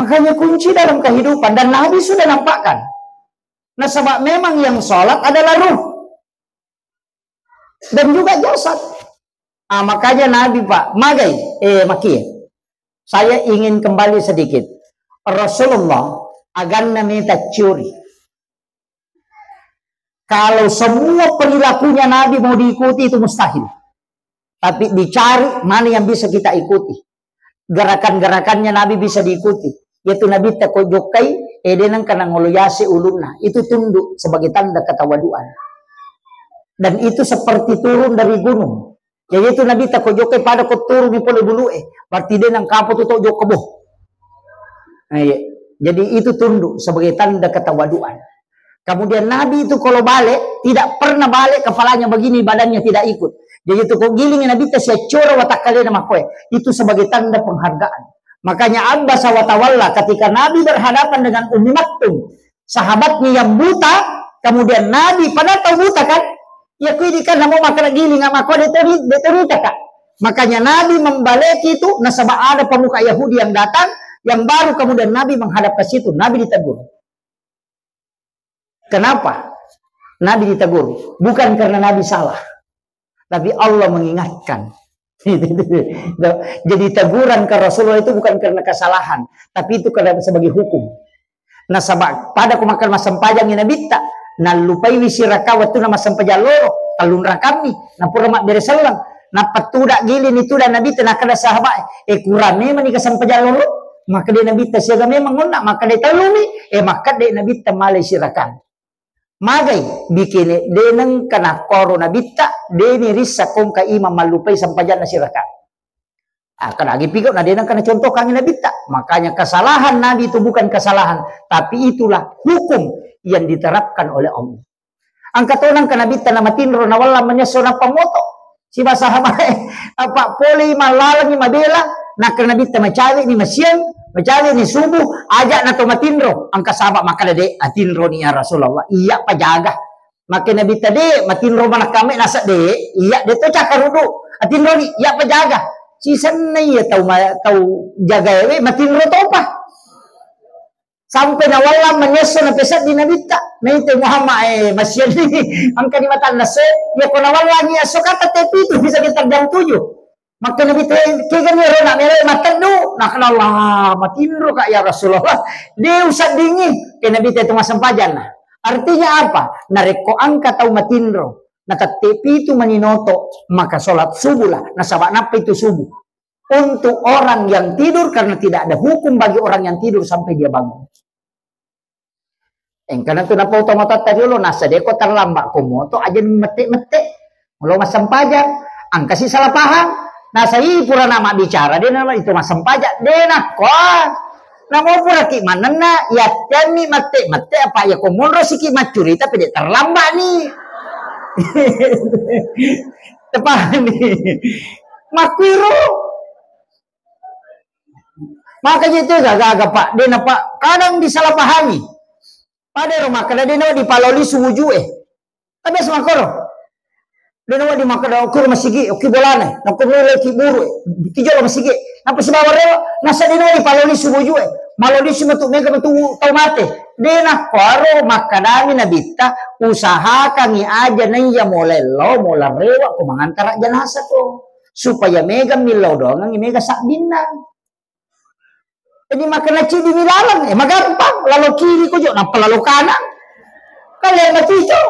Makanya kunci dalam kehidupan, dan Nabi sudah nampakkan. Nasaba memang yang sholat adalah ruh dan juga jasad. Ah, makanya Nabi, Pak, magai, eh, makia. Saya ingin kembali sedikit. Rasulullah, aganna meta curi. Kalau semua perilakunya Nabi mau diikuti, itu mustahil. Tapi dicari mana yang bisa kita ikuti. Gerakan-gerakannya Nabi bisa diikuti. Yaitu Nabi tako jokkai, eh, de nengka nangolo yase ulunna. Itu tunduk sebagai tanda ketawaduan. Dan itu seperti turun dari gunung. Jadi itu Nabi tako jokkai pada ko turungi pole bulu, eh. Berarti de nengka apa tu to jokka boh. Nah, iya. Jadi itu tunduk sebagai tanda ketawaduan. Kemudian Nabi itu kalau balik, tidak pernah balik kepalanya begini, badannya tidak ikut. Jadi itu kau giling Nabi tasiaccora watakkalena makkoe. Itu sebagai tanda penghargaan. Makanya abbasa wa tawalla ketika Nabi berhadapan dengan Ummi Maktum, sahabatnya yang buta, kemudian Nabi pada tahu buta kan? Ya kui di kan namo makkeda giling makkoe de toni, de toni taka. Makanya Nabi membaleki itu nasaba ada pemuka Yahudi yang datang, yang baru kemudian Nabi menghadap ke situ, Nabi ditegur. Kenapa Nabi ditegur? Bukan karena Nabi salah, tapi Allah mengingatkan. Jadi teguran ke Rasulullah itu bukan karena kesalahan, tapi itu karena sebagai hukum. Nasaba pada ko makkeda massempajang Nabitta, nallupaiwi siraka wettunna massempajang loro, tellung rakammi, napura mabbere selleng. Nappa tuda gilini tuda Nabitta, nakkeda sahabat, eh, kurang memang ni kesempajang loro. Makkeda Nabitta siaga memang onna, makkeda tellumi, eh, makkeda Nabitta malai sirakang. Magai bikini deneng kena koro Nabitta, deni rissa kongka imam mallupai sempajanna sirakang. Ah, kadagi pigau na deneng kena contoh kangi Nabitta. Makanya kesalahan Nabi itu bukan kesalahan, tapi itulah hukum yang diterapkan oleh Allah. Angka tonang ke Nabitta na matinro na walla manyesso na pamoto. Siba sahabae, apa pole mallalangi mabela, na ke Nabitta macawe ni masiang, macawe ni subuh, aja na to matinro. Angka sahabat makkeda de, atinro ni ya Rasulullah. Iya pajaga. Makkeda Nabitta, de' matinro manakkamme, nasa de', iya de' to cakkarudu. Atinroni, iya pajaga. Sisenna iya tau ma-, tau jaga ewe, matinro topa. Sampai nawallang manyesso napeseddi Nabitta. Naite Muhammad, eh, masienni. Engka di matanna se, iya ko nawallangi esso kata te pitu bisa kita jam tujuh. Makkeda Nabitta, kegani ero nak mere mateddu. Nakkeda, Allah, matinro ka ya Rasulullah. De' useddingi. Ke Nabitta itu massempajang. Artinya apa? Narekko engka tau matinro, natette pitu maninoto, maka sholat subuh lah. Nasaba nappa itu subuh. Untuk orang yang tidur, karena tidak ada hukum bagi orang yang tidur sampai dia bangun. Engkana tu napau tomatoatta riolo, nasa de' ko terlambat ko moto, aja mette-mette. Mulo massempajang, engkasi salah paham. Nasa i pura nama bicara, de' nama itu massempajang, de' nakko. Namo pura ki manenna, yattemmi mette-mette, apa ya ko monro siki maccurita, pede terlambat ni. Tepahami. Makkuiro. Makanya itu gaga-gaga, Pak. De' na, Pak. Kadang disalahpahami. Pada ro makkeda de' na dipaloli subuh ju'e. Tapi asal makkoro. De' na dimakkeda okko masigi, okko bolana. Nakko leki buru. Tijolo masigi. Napa sibawa rewa? Nasa de' na dipaloli subuh ju'e. Maloli si metu mega metu tau mate. De' nakkoro makkedami Nabitta, usahakangi aja naiya molello, mola rewa ko mangantara jenazah ko. Supaya mega millau doangengngi mega sabbinna. Jadi makkeda cidi milaleng, eh, magampang, lalo kiri ko jo, nappa lalo kanan. Kalian matico.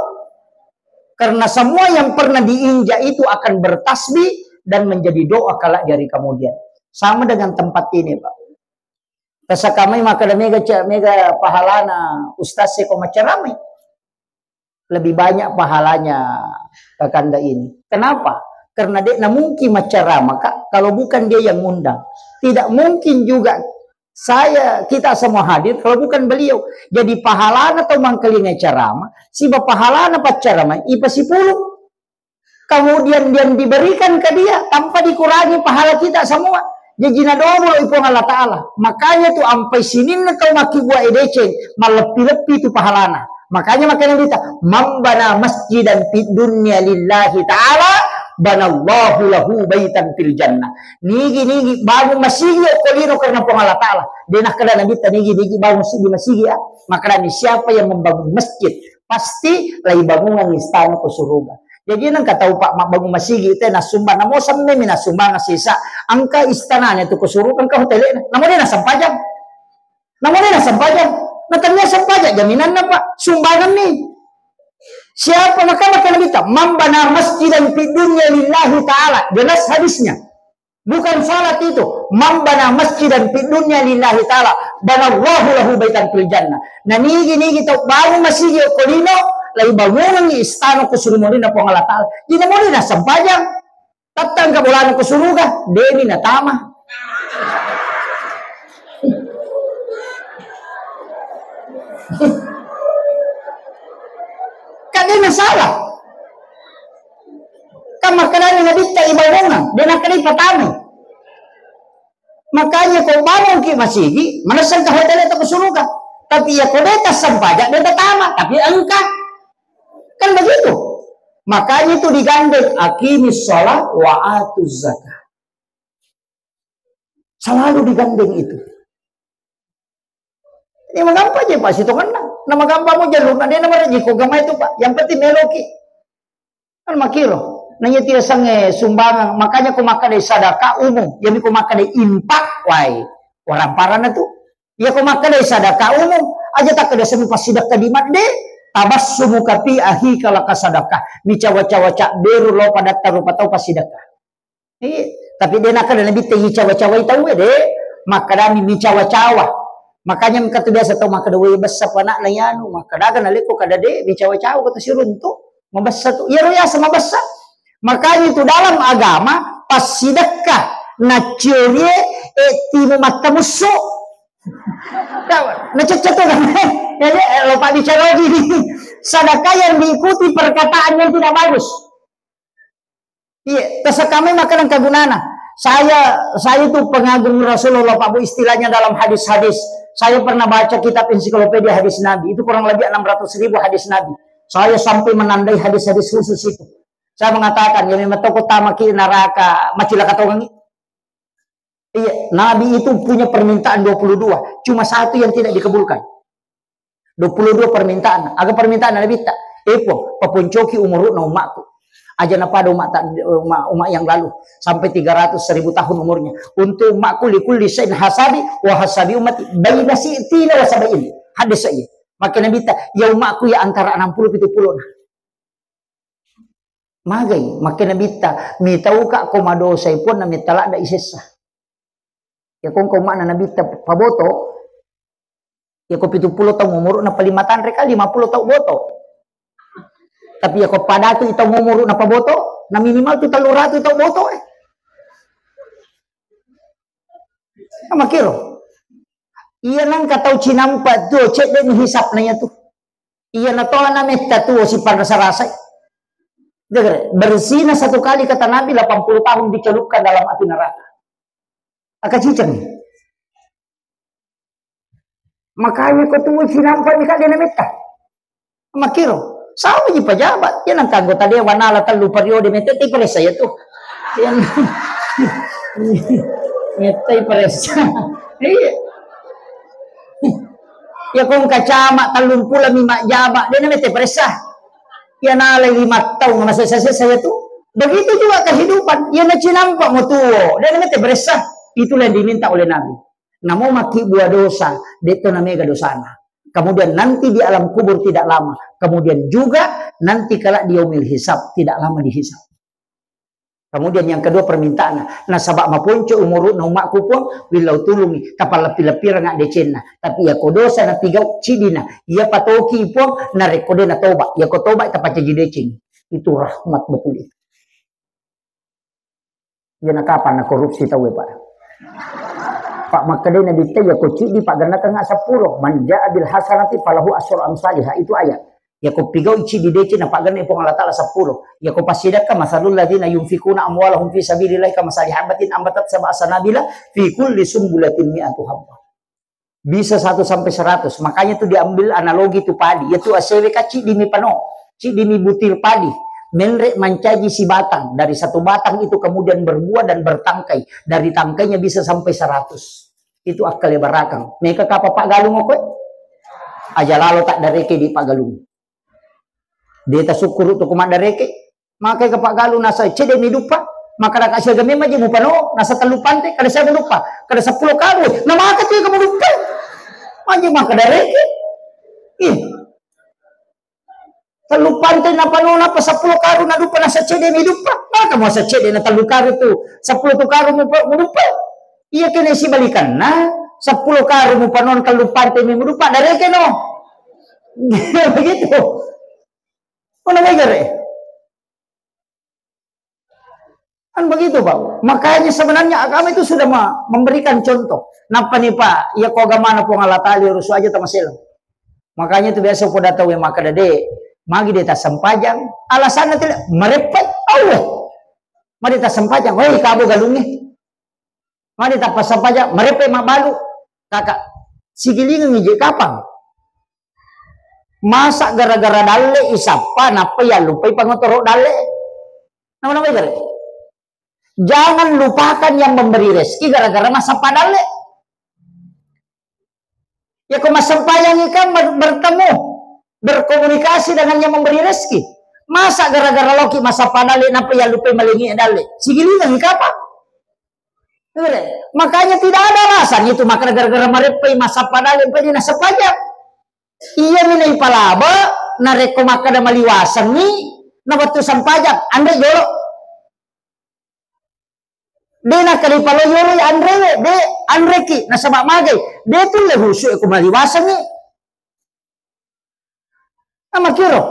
Karena semua yang pernah diinjak itu akan bertasbih dan menjadi doa kelak di hari kemudian. Sama dengan tempat ini, Pak. Tasakamai makkeda mega ce-, mega pahalana ustaz seko maceramai. Lebih banyak pahalanya kakanda ini. Kenapa? Karena de' na mungkin maceramah, Kak, kalau bukan dia yang ngundang. Tidak mungkin juga saya, kita semua hadir kalau bukan beliau. Jadi pahalana tau mangkalinga ceramah, siba pahalana pacceramai, ipasipulung. Kemudian yang diberikan ke dia tanpa dikurangi pahala kita semua. Jaji nadobolo i Puang Allah Ta'ala. Makanya tu ampai sininna tau makkibua e deceng, malleppi-leppi tu pahalana. Makanya makkeda Nabitta, "Man bana masjidan fid dunya lillahi ta'ala, banallahu lahu baitan fil jannah." Nigi-nigi bangun masigi okko lino karena Puang Allah Ta'ala. De' nakkeda Nabitta nigi-nigi bangun sigi masigi ya. Makkedani siapa yang membangun masjid, pasti laibangungang istana ko suruga. Jaji nengka tau, Pak, mabbangung masigi te nassumbang, namo semmemi nassumbang sisa, engka istanana tu ko suruga, engka hotele'na. Namo de' nasempajang. Namo de' nasempajang. Na tania sempajang jaminanna, Pak. Sumbangan ni. Siapa maka maka Nabitta, "Man bana masjidan fid dunya lillahi ta'ala." Jelas hadisnya. Bukan salat itu. "Man bana masjidan fid dunya lillahi ta'ala, banallahu lahu baitan fil jannah." Na nigi-nigi tau bangun masigi okko lino, laibangungengngi istana ko suruga mulinna Puang Allah Ta'ala. Jadi namo de' nasempajang. Tattang ka bolana ko suruga, de' mi natama. Kan de' masalah. Kan makkedani Nabitta ibangungang, de' nakkeda ipatamai. Makanya ko bangungki masigi, manessengka hotele'ta ko suruga. Tapi ya ko de' tassempajang, de' tatama, tapi engka. Kan begitu. Makanya itu digandeng, "Aqimis shalah wa atuz zakah." Selalu digandeng itu. Ini magampang aja, Pak, sitongenna. Nah, magampang mau jalurna, de' na marejiko gama itu, Pak. Yang penting meloki. Kan makiro. Nanya tidak sange sumbangan. Makanya ko makkeda sedekah umum. Jadi ko makkeda infak, wai. Orang parana tu. Ya ko makkeda sedekah umum. Aja tak ada semu pas sedekah di madde. Tabassumuka fi akhika laka sadaqah. Micawa-cawa cak beru lo pada tarupa tau pas sedekah. Iya, tapi de' nakkeda Nabitta icawa-cawai tauwe, de'. Makkedani micawa-cawa. Makanya engka tu biasa tau makkeda, "Weh, bessa pa ana'na ianu." Makkedaga nalekko kada de', micawa-cawa kata siruntu. Mabessa tu. Iyaro yaseng mabessa. Makanya itu dalam agama, passidekka naciorie, eh, timu mattamussu. Nacecce tu kan. Jadi, eh, lupa bicara lagi. Sedekah yang diikuti perkataan yang tidak bagus. Iya, tasakamai makkeda engka gunana. Saya, saya itu pengagum Rasulullah, Pak Bu, istilahnya dalam hadis-hadis. Saya pernah baca kitab ensiklopedia hadis Nabi. Itu kurang lebih enam ratus ribu hadis Nabi. Saya sampai menandai hadis-hadis khusus itu. Saya mengatakan, ya memang toko tamaki neraka, macilaka tongangi. Iya, Nabi itu punya permintaan dua puluh dua, cuma satu yang tidak dikabulkan. Dua puluh dua permintaan. Aga permintaan Nabi ta? Eh, Puang, paponcoki umuruna umakku. Aja napada umat ta-, umat, umat yang lalu sampai tiga ratus seribu tahun umurnya. Untuk umakku likulli syai'in hasabi wa hasabi ummati baina sitina wa sabain. Hadis sahih. Maka Nabi ta, ya umakku ya antara enam puluh pitu puluh nah. Magai, makkeda Nabitta, mitauka ko madosai Puang na metta ladda isessa. Ya kongko makna Nabitta paboto, ya ko pitu pulo taung umuru na paling matanre kali, lima pulo tau boto. Tapi ya ko padatu taung umuru na paboto, na minimal tu tellu ratu tau boto, eh. Makiro. Iya nangka tau cinampa tu, cedde ni hisapna ya tu. Iya natoana metta tuo siparasa-rasai. Dengar, bersihnya satu kali kata Nabi delapan puluh tahun dicelupkan dalam api neraka. Aka ciceng. Makanya ko tuo cinampa mika dena metta. Makiro. Sama ji pejabat. Ya nangka anggota dewan ala tellu periode metta ti peresa ya tu. Ya, metta peresa. Iya. Ya kong kacama tellung pulo mi majjama, dena mette peresa. Ya nalai lima taung masessa-sessa ya tu. Begitu juga kehidupan. Ya nacinampa mo tuo, dena mette peresa. Itulah yang diminta oleh Nabi. Namo maki buah dosa, detto na mega dosana. Kemudian nanti di alam kubur tidak lama. Kemudian juga nanti kala di yaumil hisab tidak lama dihisab. Kemudian yang kedua permintaanna, nasaba maponco umuru'na umma'ku Puang, willau tulungi, tapalleppi-leppireng addecenna. Tapi iya ko dosa napigau, cidina, iya patoki Puang, narekko de natoba, iya ko toba tapacaji deceng. Itu rahmat betul itu. Iya na kapan na korupsi tau e, Pak? Pak makkedai Nabitta, iya ko ciddi pagennakeng seppulo, man jaa bil hasanati falahu asyru amsaliha, itu ayat. Yako pigau ciddi deceng napagenne Puang Allah Taala seppulo. Yako passidekka, masalul ladzina yunfikuna amwalahum fi sabilillahi kamasali habbatin ambatat sab'a sanabila fi kulli sumbulatin mi'atu habbah. Bisa satu sampai seratus. Makanya tu diambil analogi tu padi. Yatu asewe ka ciddi mi pano. Ciddi mi butir padi. Menre mancaji si batang. Dari satu batang itu kemudian berbuah dan bertangkai. Dari tangkainya bisa sampai seratus. Itu akkale barakang. Meka kapa paggalung okkoe? Aja lalo tak dareke di paggalung. De tasukkuru tu ko maddareke. Maka ke paggalung nasa cedde mi duppa. Maka daka siaga memang je mupano, nasa tellu pante, kada siaga duppa. Kada seppulo karu. Na maka tu kamu duppa. Manje maka dareke. Ih. Tellu pante napano napa seppulo karu na duppa nasa cedde mi duppa. Maka mau sa cedde na tellu karu tu. Seppulo tu karu mu, mu duppa. Iya kena isi balikanna. Seppulo karu mupano tellu pante mi muduppa dareke no. Begitu. Mana wajar eh? Kan begitu, Pak. Makanya sebenarnya agama itu sudah ma-, memberikan contoh. Napa nih, Pak? Ya, ko agamana Puang Allah Taala, rusuh aja tamasela. Makanya itu biasa ko datang we maka dade, magi de tasempajang. Alasannya tidak, merepet Allah. Mari tasempajang, woi, kabo galungi. Mari tapasempajang, merepet mabalu. Kakak, sigilingan je kapang. Masa gara-gara dalle isappa, nappa yallupai pangotoro dalle. Nama-nama jare? Jangan lupakan yang memberi rezeki gara-gara massappa dalle. Ya, ko massempajang ikam ber-, bertemu, berkomunikasi dengan yang memberi rezeki. Masa gara-gara loki massappa dalle, nappa yallupai malengi dalle? Sigilingan ikapa? Makanya tidak ada alasan itu, maka gara-gara mareppai massappa dalle, pai nasempajang. Iya mi naipalaba, narekko makkada maliwasengngi, na wettu sempajang, anre jolo. De nakkada ipalo yolo anrewe, de anreki, nasaba magai, de tulle husu e ko maliwasengngi. Amakiro.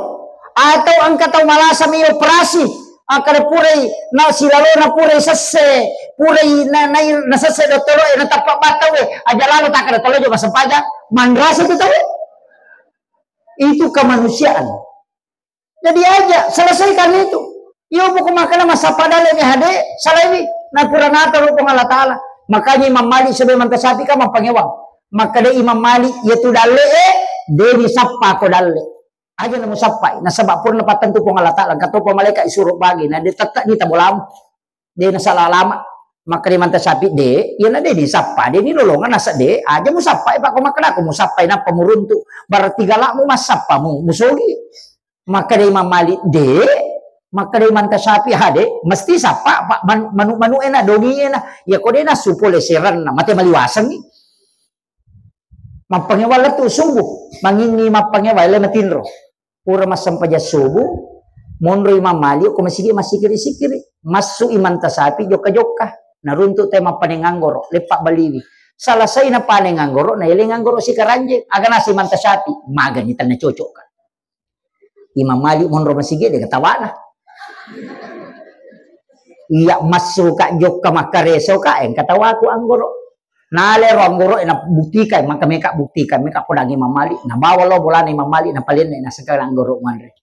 Atau engka tau malasa mi operasi, akkada purai na silalona purai sesse, purai na, na, na sesse dottoro e, na tappa battau e, aja lalo takkada tolo jo masempajang, manrasa tu tau. Itu kemanusiaan. Jadi aja, selesaikan itu. Iyo, pokok makana massappa dalle mi hade, salaiwi. Na pura nataro Puang Allah Taala. Makanya Imam Malik sebagai mantasapi kan mampangewang. Makkada Imam Malik, iya tu dalle e, de ni sappa ko dalle. Aja na musappai, nasaba purna pattentu Puang Allah Taala, engka topa malaika isuro bagi, na de tette ni tabolamu. De nasala lama. Makkeda Imanta Syafi'i, de, iyana de nisappa, de nilolongeng naseng de, aja musappai, Pak, ko makkeda ko musappai nappa muruntu, berarti galakmu massappamu, musogi. Makkeda Imam Malik, de, makkeda Imanta Syafi'i, ha, de, mesti sappa, Pak, man-, manu-, manu ena, dongi ena, ya ko de nasu pole seranna, mate maliwasengi. Mappangewai lettu subuh, manginni mappangewai le matinro. Pura massempajang subuh, monro Imam Malik ko masigi massikiri-sikiri. Massu Imanta Syafi'i jokka-jokka. Naruntu te mappaneng anggoro, leppa baliwi. Salasai napaneng anggoro, naeleng anggoro sikaranjeng. Aga nasi Imanta Syafi'i, magani tanna cocok ka. Imam Malik monro masigi de katawana. Iya massu ka jokka makkareso ka, engka tawaku anggoro. Nalero anggoro'e, nabuktikan, maka meka buktikan, meka podangi Imam Malik, nabawa lo bolana Imam Malik, napalenne, nasengka anggoro manre.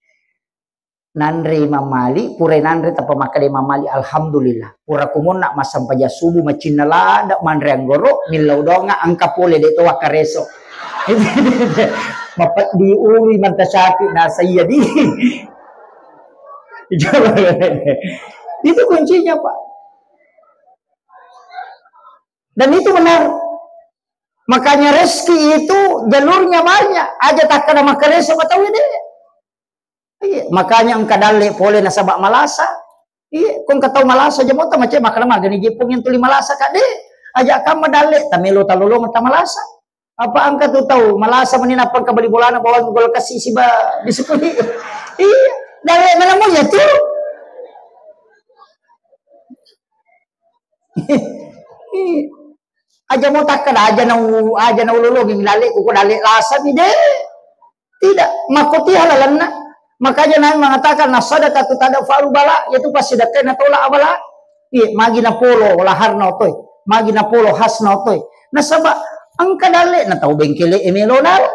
Nanre Imam Malik, pura nanre, tappa makkeda Imam Malik, "Alhamdulillah, pura kumonna massempajang subuh, macinna lada manre anggoro, millau donga, engka pole de to wakkareso." Mapeddi ulu Imanta Syafi'i, nasa iya di. Itu kuncinya, Pak. Dan itu benar. Makanya rezeki itu jalurnya banyak. Aja takkada makkareso matau de. Iya, makanya engka dalle pole nasaba malasa. Iya, ko engka tau malasa aja mota mace makkada magani jepung yang tuli malasa kade. Aja kamma dalle tamelo talolong tamalasa. Apa engka tu tau malasa meni nappa engka bali bolana bawang gol kasi siba di sepudi. Iya, dalle mana mo ya tu. Aja mo takkada, aja nau, aja naulolongi lalekku, ko dalek lasa ni de. Tidak, makkoti halalanna. Makanya Nabi mengatakan, "As-sadaqatu tadfa'ul bala," yaitu passidakkai natolak abala. Iya, magi napolo laharna otoi, magi napolo hasna otoi. Nasaba engka dalek na tau bengkele e melo naro.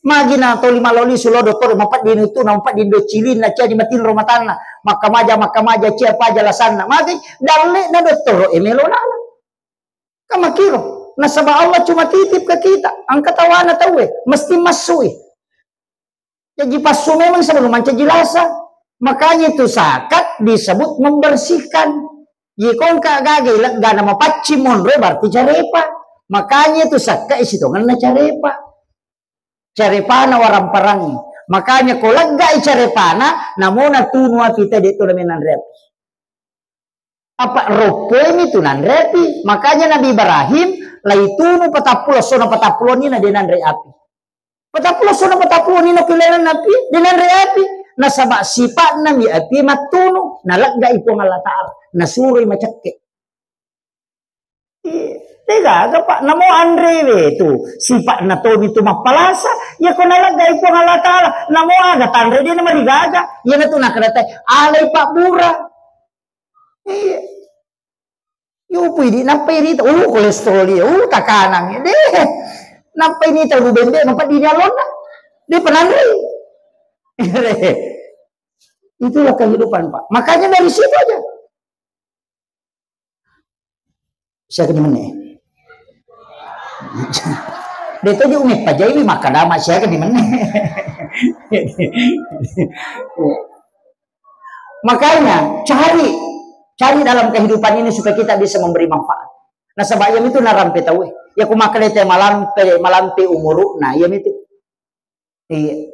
Magi na toli maloli sulo dottoro, mapaddini tu, na mapaddini do cilin, na cia di matinro matanna, makkamaja, makkamaja, cia paja lasanna. Magi dalle na dottoro e melo nala. Kamakiro, nasaba Allah cuma titip ke kita, engka tawana tauwe, mesti massui. Jadi passu memang sebelum mancaji lasa. Makanya itu zakat disebut membersihkan. Jadi ko engka gaga legga na mapaccing monro, berarti carepa. Makanya itu sakka isi tongenna carepa. Carepana waramparangngi. Makanya ko leggai carepana, namona tunu api te de to namenanre api. Apa roppoi mi tu nanre api. Makanya Nabi Ibrahim laitunu patappulo sona patappulo ni na de nanre api. Patappulo sona patappulo ni na pilenan api, de nanre api. Nasaba sipatna mi api mattunu, naleggai Puang Allah Taala, nasuroi macekke. Iya, degaga, Pak. Namo anrewe tu, sipa'na tomi tu mappalasa. Iya ko naleggai Puang Allah Taala, namo aga tanre de namarigaga. Iya natu nakadatai, alai pabbura. Iya. Yupu idi, nappai rita, uh, kolesterol iya, uh, takanang. Deh. Nappai nita ru bembe, nappa dini alonna. De penanre. Itulah kehidupan, Pak. Makanya dari situ aja. Siaga ni menne? De to je umi pajai mi makkadama siaga ni menne. Makanya cari, cari dalam kehidupan ini supaya kita bisa memberi manfaat. Nasaba iya mitu narampe tauwe. Ya ku makkeda te malampe, malampe umuru'na, iya mitu. Iya.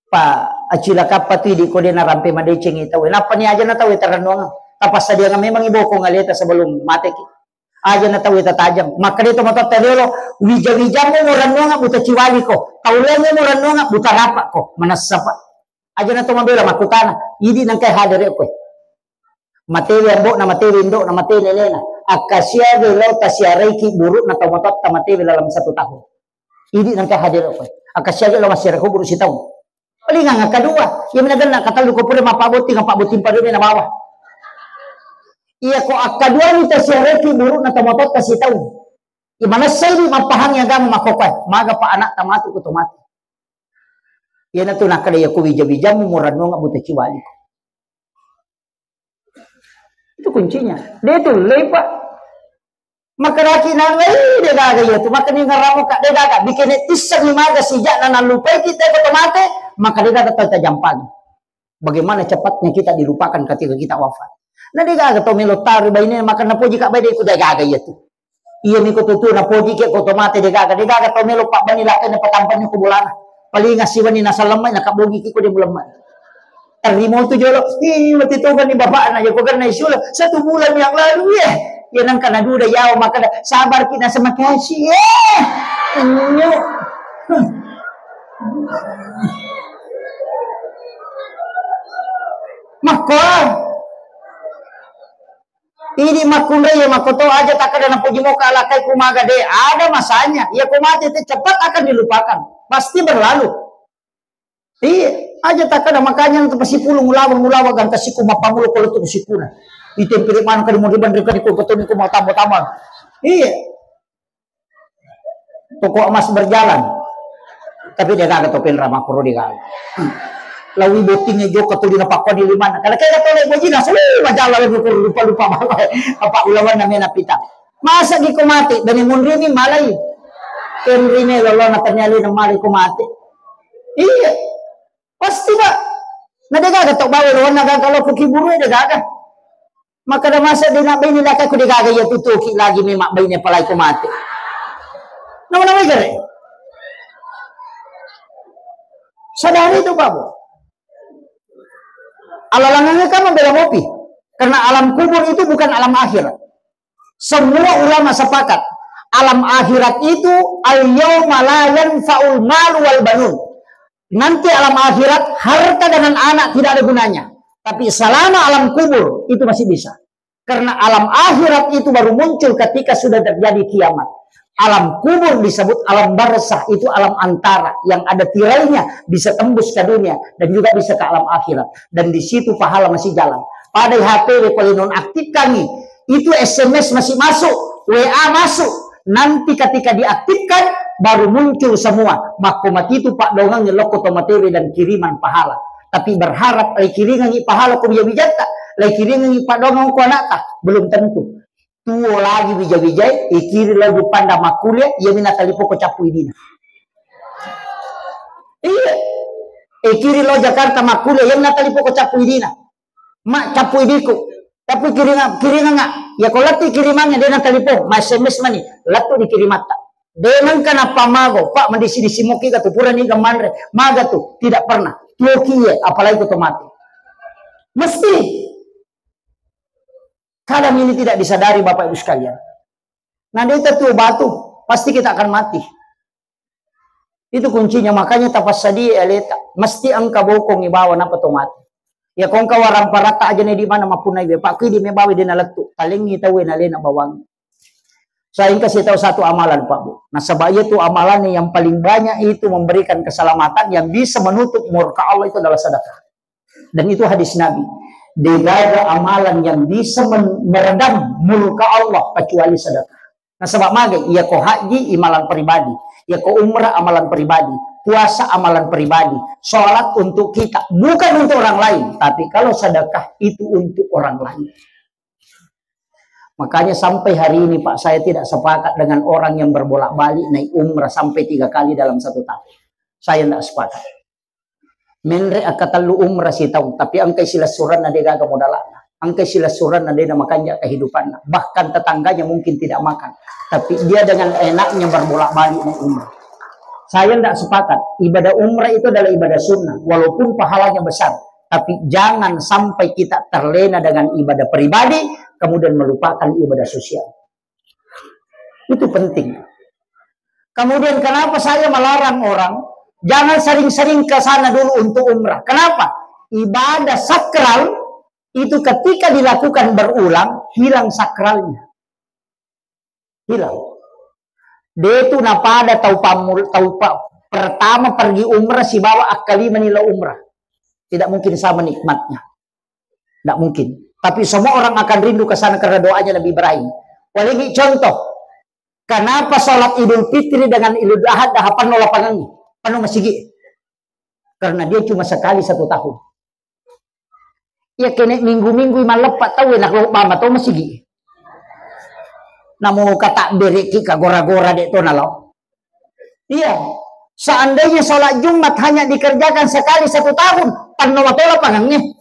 Pa acilakappa tu idi ko de narampe madecengi tauwe. Nappa ni aja na tauwe tarennuang. Tapassadiang memang ibokong aleta sebelum mateki. Aja na tauwe tatajang. Makkeda to matotta riolo, wija-wijammu murennuang buta ciwali ko. Taulengmu murennuang buta rapa ko. Manessa pa. Aja na to mabela makkutana. Idi nangkai hadere ko. Matewe ambo'na, matewe indo'na, matewe lelena. Akkasiagai lao tasiaraiki buru'na tomatoatta matewe dalam satu tahun. Idi nangka hadir ko. Akkasiagai lao massiara kuburu sitaung. Palingang akkadua, iya minagenna katellu ko pura mappabotting, mappabotting parume na bawah. Iya ko akkadua ni tasiaraiki buru'na tomatoatta sitaung. Iya manessai di mappahangi agama makkokoe, maga pa anakta matu ko to matu. Iyanatu nakkeda iya ko wija-wijammu murennuang buta ciwali ko. Itu kuncinya. De tullei, Pak. Makkedaki nang, "Eh, de' gaga iya tu." Makkeda ngaramo ka, "De' gaga, bikin tisseng ni maga sijak na nallupai kita ko to mate, maka de' gaga tau tajampangi." Bagaimana cepatnya kita dilupakan ketika kita wafat. Na de' gaga tau melo tari baine, maka napoji ka bai de' ku de' gaga iya tu. Iya miko tutu napoji ke ko to mate de' gaga, de' gaga tau melo pabbani lakkainna patampani ko bolana. Paling asiwani nasalemmai, nakabogi ki ko de' mulemma. Tarimo tu jolo, ih, mati toga ni bapakna, ya ko karena isu lah, satu bulan yang lalu ya. Ya nang kana duda yawa, maka da, sabar kita sama kasih ya. Enyu. Makko. Idi makkunrai ya makkoto aja takkada napoji moka alakai kumaga de ada masanya. Ya ko mate te cepat akan dilupakan. Pasti berlalu. Iya, aja takkada makanya tu pasipulung ulawang ulawang gangka siku mappamulo ko lettu sikuna. Itempiri maneng kadi mau dibandingkan ko ketemu ko mau tambah-tambah. Iya. Toko emas berjalan. Tapi de' gaga to penra makkoro de' gaga. Lawi bottingnya jokka tu dina pakkoni limanna. Kalau kayak to le boji na sulu majalan le lupa lupa apa ulawan namanya pita. Masa di ko mate, bani munrini malai. Kenri me lolona tanya le malai ko mate. Iya. Pasti, Pak. Na de' gaga to bawa lolona gaga lo ku kiburu de' gaga. Maka da masa de' na bini laka ku de' gaga ya tutuki lagi memang bini palai ku mati. Nama-nama gare. Sadari itu, Pak Bu. Alalangangnya kamu bela mopi. Karena alam kubur itu bukan alam akhirat. Semua ulama sepakat, alam akhirat itu al-yauma la yanfa'ul malu wal banun. Nanti alam akhirat, harta dengan anak tidak ada gunanya. Tapi selama alam kubur, itu masih bisa. Karena alam akhirat itu baru muncul ketika sudah terjadi kiamat. Alam kubur disebut alam barzah, itu alam antara yang ada tirainya, bisa tembus ke dunia dan juga bisa ke alam akhirat. Dan di situ pahala masih jalan. Pada H P W kalau nonaktifkan nih, itu S M S masih masuk, W A masuk. Nanti ketika diaktifkan, baru muncul semua. Makko matitu Pak dongang lokko to matewe dan kiriman pahala. Tapi berharap lai kiringangi pahala ko bija-bijatta, lai kiringangi Pak dongang ko anakta, belum tentu. Tuo lagi bija-bijai, ikiri lo Juppanda makkuliah, iya mina talipo ko cappu idina. Iya. Ikiri lo Jakarta makkuliah, iya mina talipo ko cappu idina. Ma, cappu idiku. Tapi kiringa, kiringa nga. Ya ko lettu kirimannya, de' na talipo, ma S M S mani, lettu di kirimatta. De' nengka nappa mago, Pak, mendisi-disi moki ga tu, pura ni ga manre, maga tu, tidak pernah. Tuoki ye, apalagi ko to mati. Mesti. Kadang ini tidak disadari Bapak Ibu sekalian. Nah, de' ta tuo batu, pasti kita akan mati. Itu kuncinya, makanya tapassadie aleta. Mesti engka bokong ibawa napa to mati. Ya ko engka warang paratta aja ne di mana mapunai be, Pak, kidi me bawa de' na lettu. Talengi tau na lena bawang. Saya engka sitau satu amalan, Pak Bu. Nasaba iya tu amalan yang paling banyak itu memberikan keselamatan, yang bisa menutup murka Allah itu adalah sedekah. Dan itu hadis Nabi. De' gaga amalan yang bisa men-, meredam murka Allah kecuali sedekah. Nasaba maga, iya ko haji, imalan pribadi. Iya ko umrah, amalan pribadi. Puasa, amalan pribadi. Sholat untuk kita, bukan untuk orang lain. Tapi kalau sedekah, itu untuk orang lain. Makanya sampai hari ini, Pak, saya tidak sepakat dengan orang yang berbolak-balik naik umrah sampai tiga kali dalam satu tahun. Saya tidak sepakat. Menre akkatellu umrah sitaung, tapi engkai silessurenna de' gaga modalana, engkai silessurenna de' na makanja kehidupanna, bahkan tetangganya mungkin tidak makan, tapi dia dengan enaknya berbolak-balik naik umrah. Saya tidak sepakat. Ibadah umrah itu adalah ibadah sunnah, walaupun pahalanya besar, tapi jangan sampai kita terlena dengan ibadah pribadi, kemudian melupakan ibadah sosial. Itu penting. Kemudian kenapa saya melarang orang, jangan sering-sering ke sana dulu untuk umrah. Kenapa? Ibadah sakral itu ketika dilakukan berulang, hilang sakralnya. Hilang. De' tu napada tau pamul-, tau pa-, pertama pergi umrah sibawa akkalimani lo umrah. Tidak mungkin sama nikmatnya. Tidak mungkin. Tapi semua orang akan rindu ke sana karena doanya Nabi Ibrahim. Waligi contoh, kenapa sholat Idul Fitri dengan Idul Adha dah penuh lapangan, penuh masjid? Karena dia cuma sekali satu tahun. Ya kene minggu-minggu malleppa tau enak lo bama to masjid. Namo katabbereki kagora-gora de' to nalao. Iya. Seandainya sholat Jumat hanya dikerjakan sekali satu tahun, tanno matola pangangnge.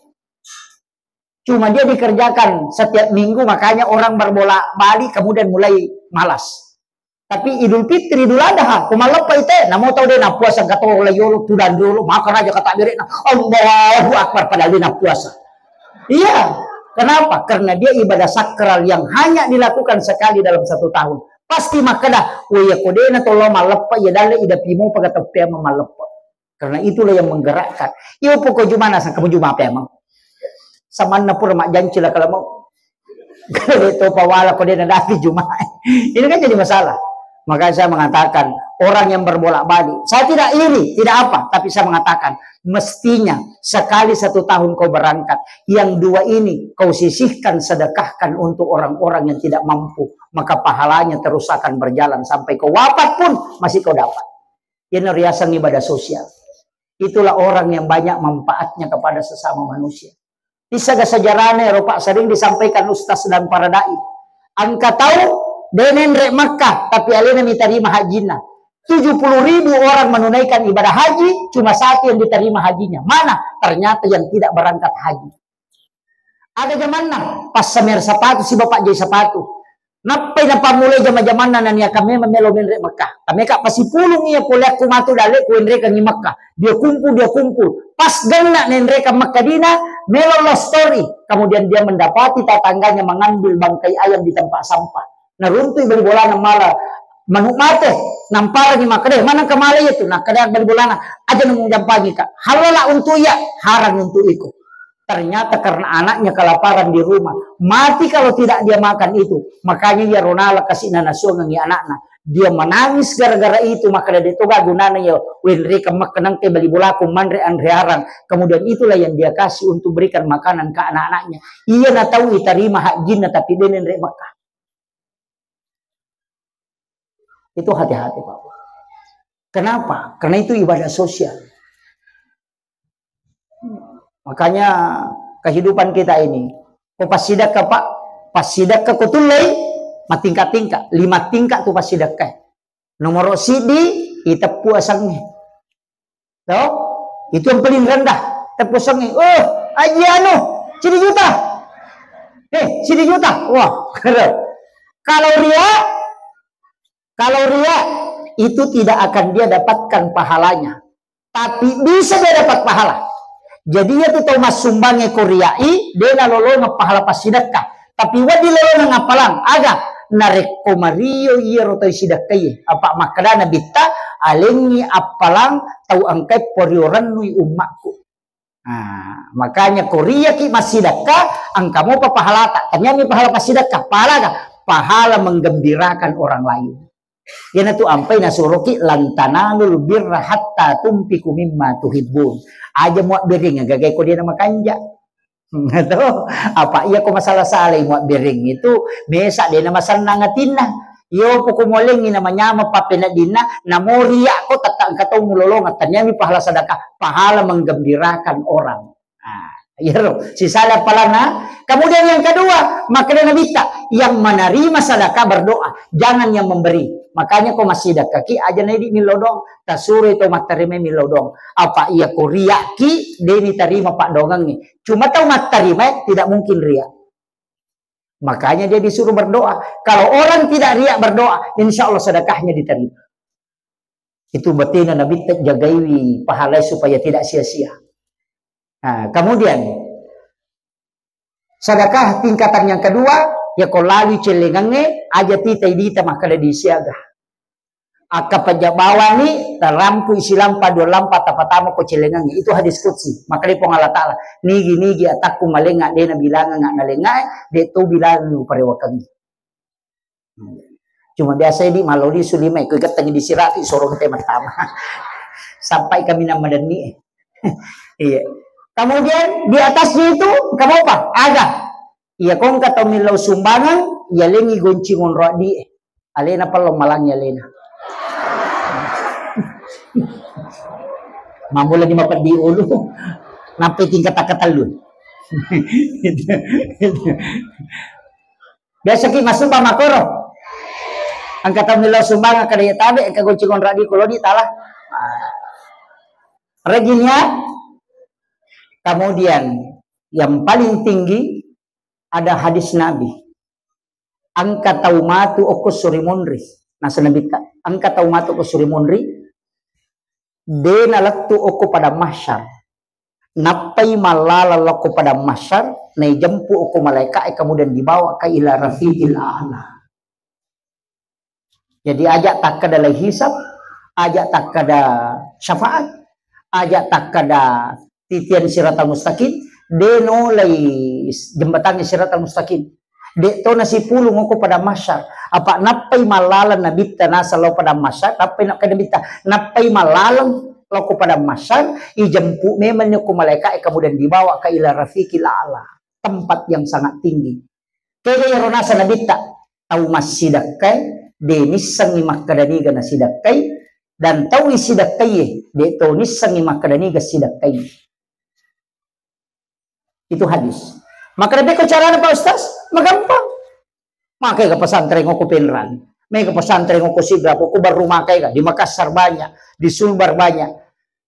Cuma dia dikerjakan setiap minggu, makanya orang berbolak-balik kemudian mulai malas. Tapi Idul Fitri, Idul Adha, ko malleppa ite, namo tau de' nappuasa engka to la yolo, tudang dulu, maka raja kata berekna, Allahu Akbar, padahal de' nappuasa. Iya, kenapa? Karena dia ibadah sakral yang hanya dilakukan sekali dalam satu tahun. Pasti makkeda, "Woi, iya ko de' na to lao malleppa, iya dalle ida pimo paga teppea malleppa." Karena itulah yang menggerakkan. Iyo poko jumana sang kamu juma apa emang? Samanna pura majjanci lah kalau mau. Kalau dia tahu pawala kau dia nadapi juma. Ini kan jadi masalah. Makanya saya mengatakan orang yang berbolak-balik. Saya tidak iri, tidak apa, tapi saya mengatakan mestinya sekali satu tahun kau berangkat, yang dua ini kau sisihkan, sedekahkan untuk orang-orang yang tidak mampu, maka pahalanya terus akan berjalan sampai kau wafat pun masih kau dapat. Iyana riaseng ibadah sosial. Itulah orang yang banyak manfaatnya kepada sesama manusia. Di saga sejarahnya, Eropa sering disampaikan ustaz dan para dai. Angka tau de' nenre' Makkah, tapi alena mitarima hajjinna. Tujuh puluh ribu orang menunaikan ibadah haji, cuma satu yang diterima hajinya. Mana? Ternyata yang tidak berangkat haji. Ada jamanna, passamer sapatu si bapak jai sapatu. Nappai napammulai jama-jamanna naniaka memang melo menre' Mekah. Tameka pasipulung iya pole akku matu dalle' kuenrekangngi Mekah. Dia kumpul, dia kumpul. Pas genna nenrekang Mekah dina, melo love story. Kemudian dia mendapati tetangganya mengambil bangkai ayam di tempat sampah. Naruntui bali bolana mala manuk mate. Namparangi makkeda, "Mana kemala itu?" Nakkeda bali bolana, "Aja namu jampangi ka. Halala untuk iya, harang untuk iko." Ternyata karena anaknya kelaparan di rumah. Mati kalau tidak dia makan itu. Makanya iya ronala kasih nana suangengi anakna. Dia menangis gara-gara itu, maka dia toga gunana ya wenreka makkanang ke bali bolaku manre anre arang. Kemudian itulah yang dia kasih untuk berikan makanan ke anak-anaknya. Iya na tahu itarima hak jinna tapi denenre Mekah. Itu hati-hati, Pak. Kenapa? Karena itu ibadah sosial. Makanya kehidupan kita ini, ko passidekka, Pak, passidekka ko tullei, matingka-tingka, lima tingka tu passidekka. Nomoro siddi, iteppu asengnge. To? Itu yang paling rendah, teppu asengnge. Oh, aji anu, siddi juta. Eh, siddi juta. Wah, keren. Kalau ria, kalau ria, itu tidak akan dia dapatkan pahalanya. Tapi bisa dia dapat pahala. Jadi iya tu tau massumbangnge ko riai, de nalolongeng pahala passidekka. Tapi wedding lolongeng appalang, aga? Narekko mario iyaro tau sidekkaie. Apa makkeda Nabitta, alengngi appalang tau engkai porio rennui ummakku. Nah, makanya ko riaki massidekka, engka mopa pahalata. Taniami pahala passidekka, pahala aga? Pahala menggembirakan orang lain. Iyanatu ampai nasuroki, "Lan tanalul birra hatta tunfiqu mimma tuhibbun." Aja muabbereng gagai ko dena makanja. To, apa iya ko masala-salai muabbereng itu, mesa dena masennang atinna. Iyo poko mualengngi namanyameng pappeneddinna, namo ria ko tetta engka tau mulolongeng, taniami pahala sedekah, pahala menggembirakan orang. Nah, iyaro sisala palanna. Kemudian yang kedua, makkeda Nabitta, yang menerima sedekah berdoa, jangan yang memberi. Makanya ko massidekkaki, aja naidi millau doang, tasuroi tau mattarima millau doang. Apa iya ko riaki, deni tarima paddoangengnge. Cuma tau mattarima tidak mungkin ria. Makanya dia disuruh berdoa. Kalau orang tidak ria berdoa, insya Allah sedekahnya diterima. Itu batena Nabitta jagaiwi pahalai supaya tidak sia-sia. Nah, kemudian sedekah tingkatan yang kedua, ya ko lalui cellengangnge, aja tita idita makkeda disiaga. Akka pajak bawani, tarampu isi lampa, dua lampa, tapatama ko cellengangnge. Itu hadis qudsi. Makkeda Puang Allah Ta'ala, "Nigi-nigi atakku malenga, dena bilangang nalenga, de to bilangang parewakangngi." Cuma biasa di maloli sulima, ikut keteng di sirati, sorong te matama. Sampai kami nama deni. Iya. Kemudian di atasnya itu, kamu apa? Aga. Iya, kong kata millau sumbangan, ya lengi gonci ngonro di. Alena pallo malang ya lena. Mamula di mapeddi ulu. Nampai tingkat katellu. Biasa ki masuk ba makoro. Engka tau millau sumbang, kada iya tabe, engka gonci konradi koloni tala. Regini ya. Kemudian yang paling tinggi ada hadis Nabi. Engka tau matu okko suri munri. Nasa Nabitta, engka tau matu okko suri munri. De nalettu okko padang mahsyar. Nappai mallalang lokko padang mahsyar, naijempu okko malaika e, kemudian dibawa ke ila rafiqil a'la. Jadi aja takkada lai hisab, aja takkada syafaat, aja takkada titian siratal mustaqim, de nolai jembatangnge siratal mustaqim. De to nasipulung okko padang mahsyar. Apa nappai mallalang Nabitta nasa lao padang mahsyar, nappai nakkeda Nabitta, nappai mallalang lokko padang mahsyar, ijempu memang okko malaika e, kemudian dibawa ke ila rafiqil a'la, tempat yang sangat tinggi. Kega iyaro nasa Nabitta, tau massidakkai de nissengngi makkeda niga nasidakkai, dan tau isidakkai de to nissengngi makkeda niga sidakkai. Itu hadis. Maka lebih ko carana Pak Ustaz, magampang. Makai ke pesantren ko Penran, mai ke pesantren ko Sidrap, ko baru makai ka di Makassar banyak, di Sumbar banyak.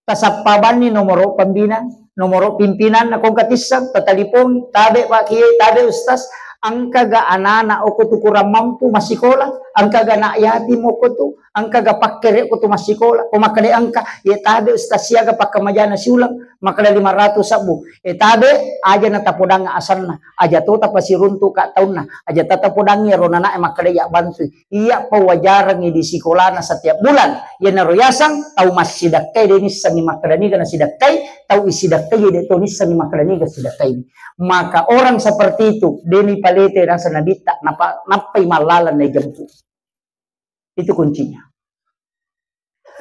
Tasappa banni nomoro pembina, nomoro pimpinan na kongka tissang, tatalipongi, tabe Pak Kiai, tabe Ustaz, engka ga anak-anak okko tu kurang mampu massikola, engka ga anak yatim okko tu, engka ga pakkere okko tu massikola, ko makkeda engka, ye tabe Ustaz siaga pakkamajana siuleng, makkeda lima ratus sabbu, e tabe aja na tapodang asanna, aja to tapasiruntu ka taunna, aja tatapodangi ro nana e makkeda ya bantui. Iya pawajarengngi di sikolana setiap bulan. Iyanaro yaseng tau massidakkai de nissengngi makkeda niga nasidakkai, tau isidakkai de to nissengngi makkeda niga sidakkai. Maka orang seperti itu de nipalete nasa Nabitta, napa-, nappai mallalang naijempu. Itu kuncinya.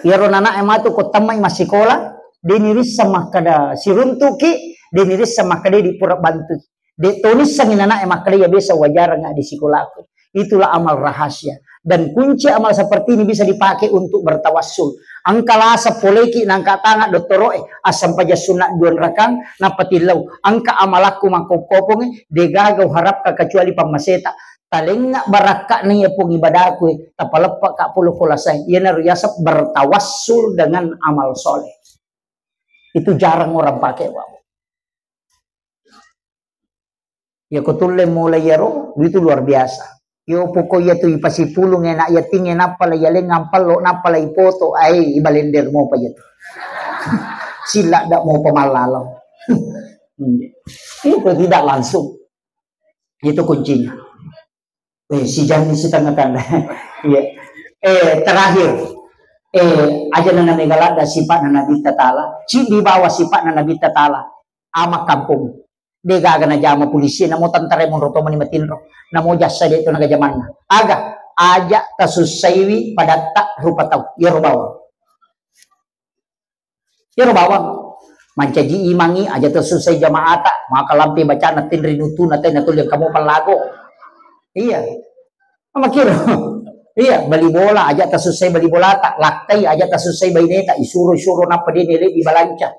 Iyaro nana e matu ko temmai massikola, de nirisseng makkeda siruntuki, de nirisseng makkeda di pura bantui. De to nissengngi nana e makkeda ya biasa wajareng di sikolaku. Itulah amal rahasia. Dan kunci amal seperti ini bisa dipakai untuk bertawassul. Engka lasa poleki nangka tanga dottoro e, assampajang sunna dua rakang, nappa tillau. Engka amalakku makkokkopongnge, de gaga uharapka kecuali pammaseta. Talengnga barakka'na iya pong ibadaku e, tapaleppa ka polo kolasae. Iyanaro yaseng bertawassul dengan amal soleh. Itu jarang orang pakai, Pak. Ya ko tulle mulai iyaro, itu luar biasa. Yo poko iya tu ipasipulung enak yating e, nappa la iyaleng ampallo, nappa la ipoto, ai ibalender mopa iya tu. Sila dak mopa mallalang. Itu tidak langsung. Itu kuncinya. Eh, si Janni si tengah kanda. Iya. Eh, terakhir. Eh, aja nana megaladda sifat na Nabi Ta'ala. Cidi bawa sifat na Nabi Ta'ala. Ama kampung. De gaga najama polisi, namo tentara monro to mani matinro. Namo jasa de to naga jamanna. Aga, aja tasussaiwi padatta rupa tau. Iyaro bawang. Iyaro bawang. Mancaji imangi, aja tasussai jamaata, maka lampe bacana tinri nutuna tena tuli kamu pelago. Iya. Makiro. Iya, bali bola, aja tasussai bali bolata, lakkai, aja tasussai baineta, isuro-isuro nappa de nele di balanca.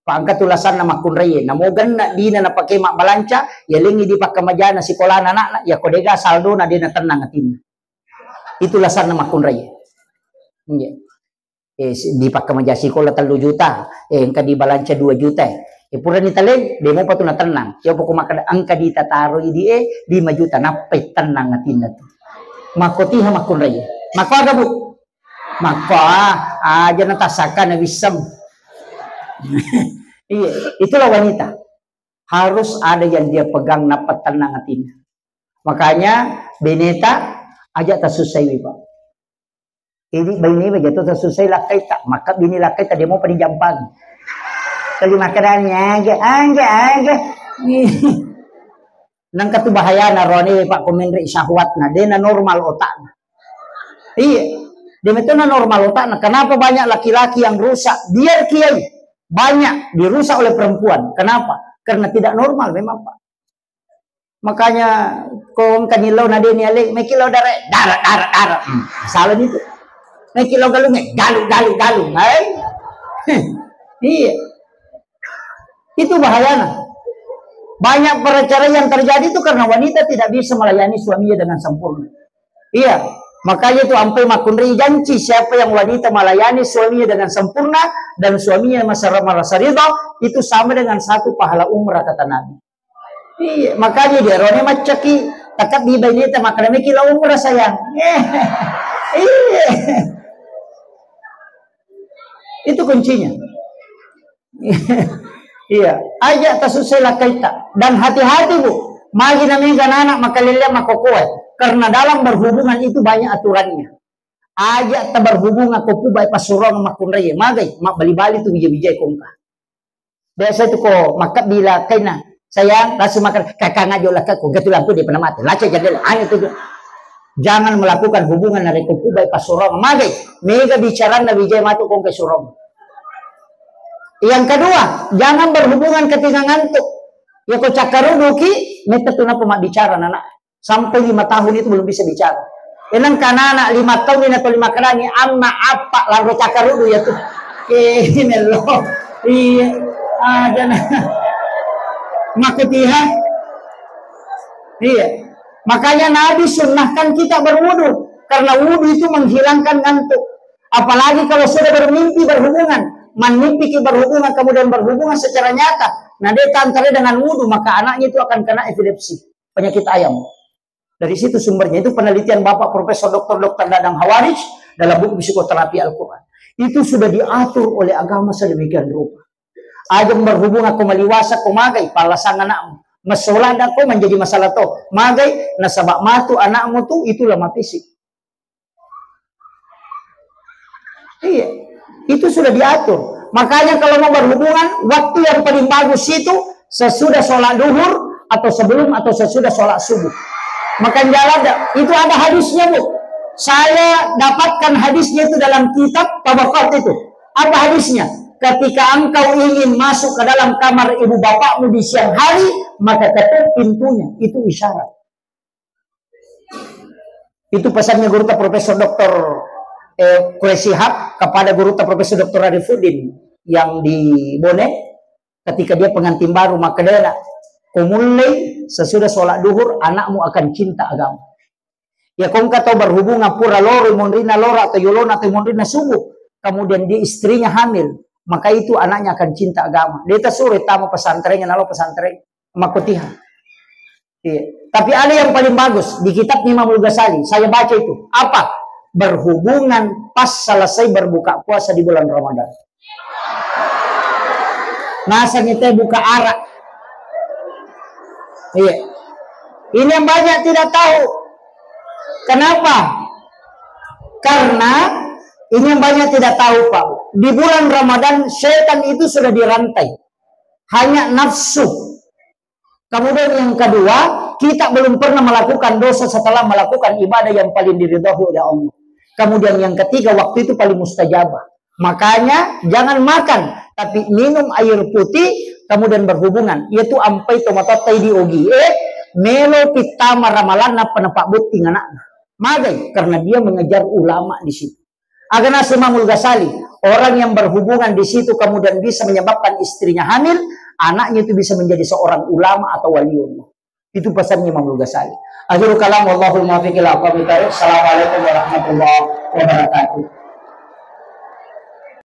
Pangka tu lasanna makkunraie, namo genna dina napake mabbalanca, yalengi di pakkamajana sikolana anakna, ya ko dega saldona de natennang atinna. Itu lasanna makkunraie. Iya. Eh, si-, di pakkamaja sikola tellu juta, eh, engka di balanca dua juta, eh. Eh, purani taleng, de mopa tu natennang. Iya poko makkeda engka di tataroi di, eh, lima juta, nappai tennang atinna tu. Makkotiha makkunraie. Makko aga, Bu? Makko, ah, aja na tasaka na wisseng. Iya, itulah wanita. Harus ada yang dia pegang, nappa tennang atinna. Makanya, beneta, aja tasussaiwi, Pak. Jadi, baine baja to tasussai lakkaita, maka bini lakkaita de mopa dijampang. Tuli makkedani, "Aga, aga, aga." Nangka tu bahayana roane, Pak, ko menre syahwatna, de na normal otakna. Iya, de metona normal otakna. Kenapa banyak laki-laki yang rusak? Biar kiai banyak dirusak oleh perempuan. Kenapa? Karena tidak normal memang, Pak. Makanya ko engka nillau na de niale, meki lau dare, dare, dare, dare. Hmm, salah itu. Meki lau galunge, galu, galu, galu. Hai. Iya. Itu bahayana. Banyak perceraian terjadi itu karena wanita tidak bisa melayani suaminya dengan sempurna. Iya. Makanya itu ampai makkunrai janci, siapa yang wanita melayani suaminya dengan sempurna dan suaminya masa-, merasa ridha, itu sama dengan satu pahala umrah, kata Nabi. Iya, makanya dia rone maccaki, takabbi baineta, makana meki la umrah, sayang. Iya. Itu kuncinya. Iya, aja tasusai lakkaita. Dan hati-hati, Bu. Magi namega anak makalelleang makokoe. Karena dalam berhubungan itu banyak aturannya. Aja taberhubungan ko pubai passurong makkunrai. Magai, mabbali-bali tu bija-bijai kongka. Biasa itu ko makkabbi lakkaina, "Sayang, langsung makan." "Kakang aja lakka ko, gatu lampu di pernah mati." Laca jendela, anu itu. Jangan melakukan hubungan narekko pubai passurong. Magai, mega bicaranna bijai matu kongka surong. Yang kedua, jangan berhubungan ketika ngantuk. Ya, ko cakkaruduki, metta tu napa mabbicara anak. Sampai lima tahun itu belum bisa bicara. Enang kanana lima tahun ini atau lima kanani, amma apa laro cakkarudu ya tuh. Eh, ini loh. Iya. Ada nah. Makutiha. Iya. Makanya Nabi sunnahkan kita berwudu. Karena wudu itu menghilangkan ngantuk. Apalagi kalau sudah bermimpi berhubungan, mimpi berhubungan, kemudian berhubungan secara nyata. Nah, dia antara dengan wudu, maka anaknya itu akan kena epilepsi, penyakit ayam. Dari situ sumbernya. Itu penelitian Bapak Profesor Doktor Doktor Dadang Hawarij dalam buku Psikoterapi Al-Quran. Itu sudah diatur oleh agama sedemikian rupa. Aja berhubung aku maliwasa ko magai, palasang anakmu. Masalah ada ko menjadi masalah to. Magai, nasaba matu anakmu tu, itulah mapisi. Iya, itu sudah diatur. Makanya kalau mau berhubungan, waktu yang paling bagus itu sesudah sholat duhur atau sebelum atau sesudah sholat subuh. Makan jalan dah. Itu ada hadisnya, Bu. Saya dapatkan hadisnya itu dalam kitab Tabaqat itu. Apa hadisnya? Ketika engkau ingin masuk ke dalam kamar ibu bapakmu di siang hari, maka ketuk pintunya. Itu isyarat. Itu pesannya Gurutta Profesor Doktor, eh, Quraish Shihab kepada Gurutta Profesor Doktor Arifuddin yang di Bone, ketika dia pengantin baru, makkedana, "Ko mullei sesudah sholat duhur, anakmu akan cinta agama." Ya, ko engka tau berhubungan pura loro monrinna loro atau yolona atau monrinna subuh, kemudian dia istrinya hamil, maka itu anaknya akan cinta agama. Dia tak suruh tama pesantren, nalo pesantren, makutiha. Iya. Tapi ada yang paling bagus di kitab Imamul Ghazali. Saya baca itu. Apa? Berhubungan pas selesai berbuka puasa di bulan Ramadan. Naseng itu buka arak. Iya. Ini yang banyak tidak tahu. Kenapa? Karena ini yang banyak tidak tahu, Pak. Di bulan Ramadan, setan itu sudah dirantai. Hanya nafsu. Kemudian yang kedua, kita belum pernah melakukan dosa setelah melakukan ibadah yang paling diridhoi oleh Allah. Kemudian yang ketiga, waktu itu paling mustajabah. Makanya jangan makan, tapi minum air putih, kemudian berhubungan. Yaitu ampai tomatotta di ogi. Eh, melo pittama ramalanna penapa butting anaknya. Magai, karena dia mengejar ulama di situ. Agana Imamul Ghazali, orang yang berhubungan di situ kemudian bisa menyebabkan istrinya hamil, anaknya itu bisa menjadi seorang ulama atau waliullah. Itu pesannya Imamul Ghazali. Akhirul kalam, wallahul muwaffiq ila aqwamit thariq. Assalamualaikum warahmatullahi wabarakatuh.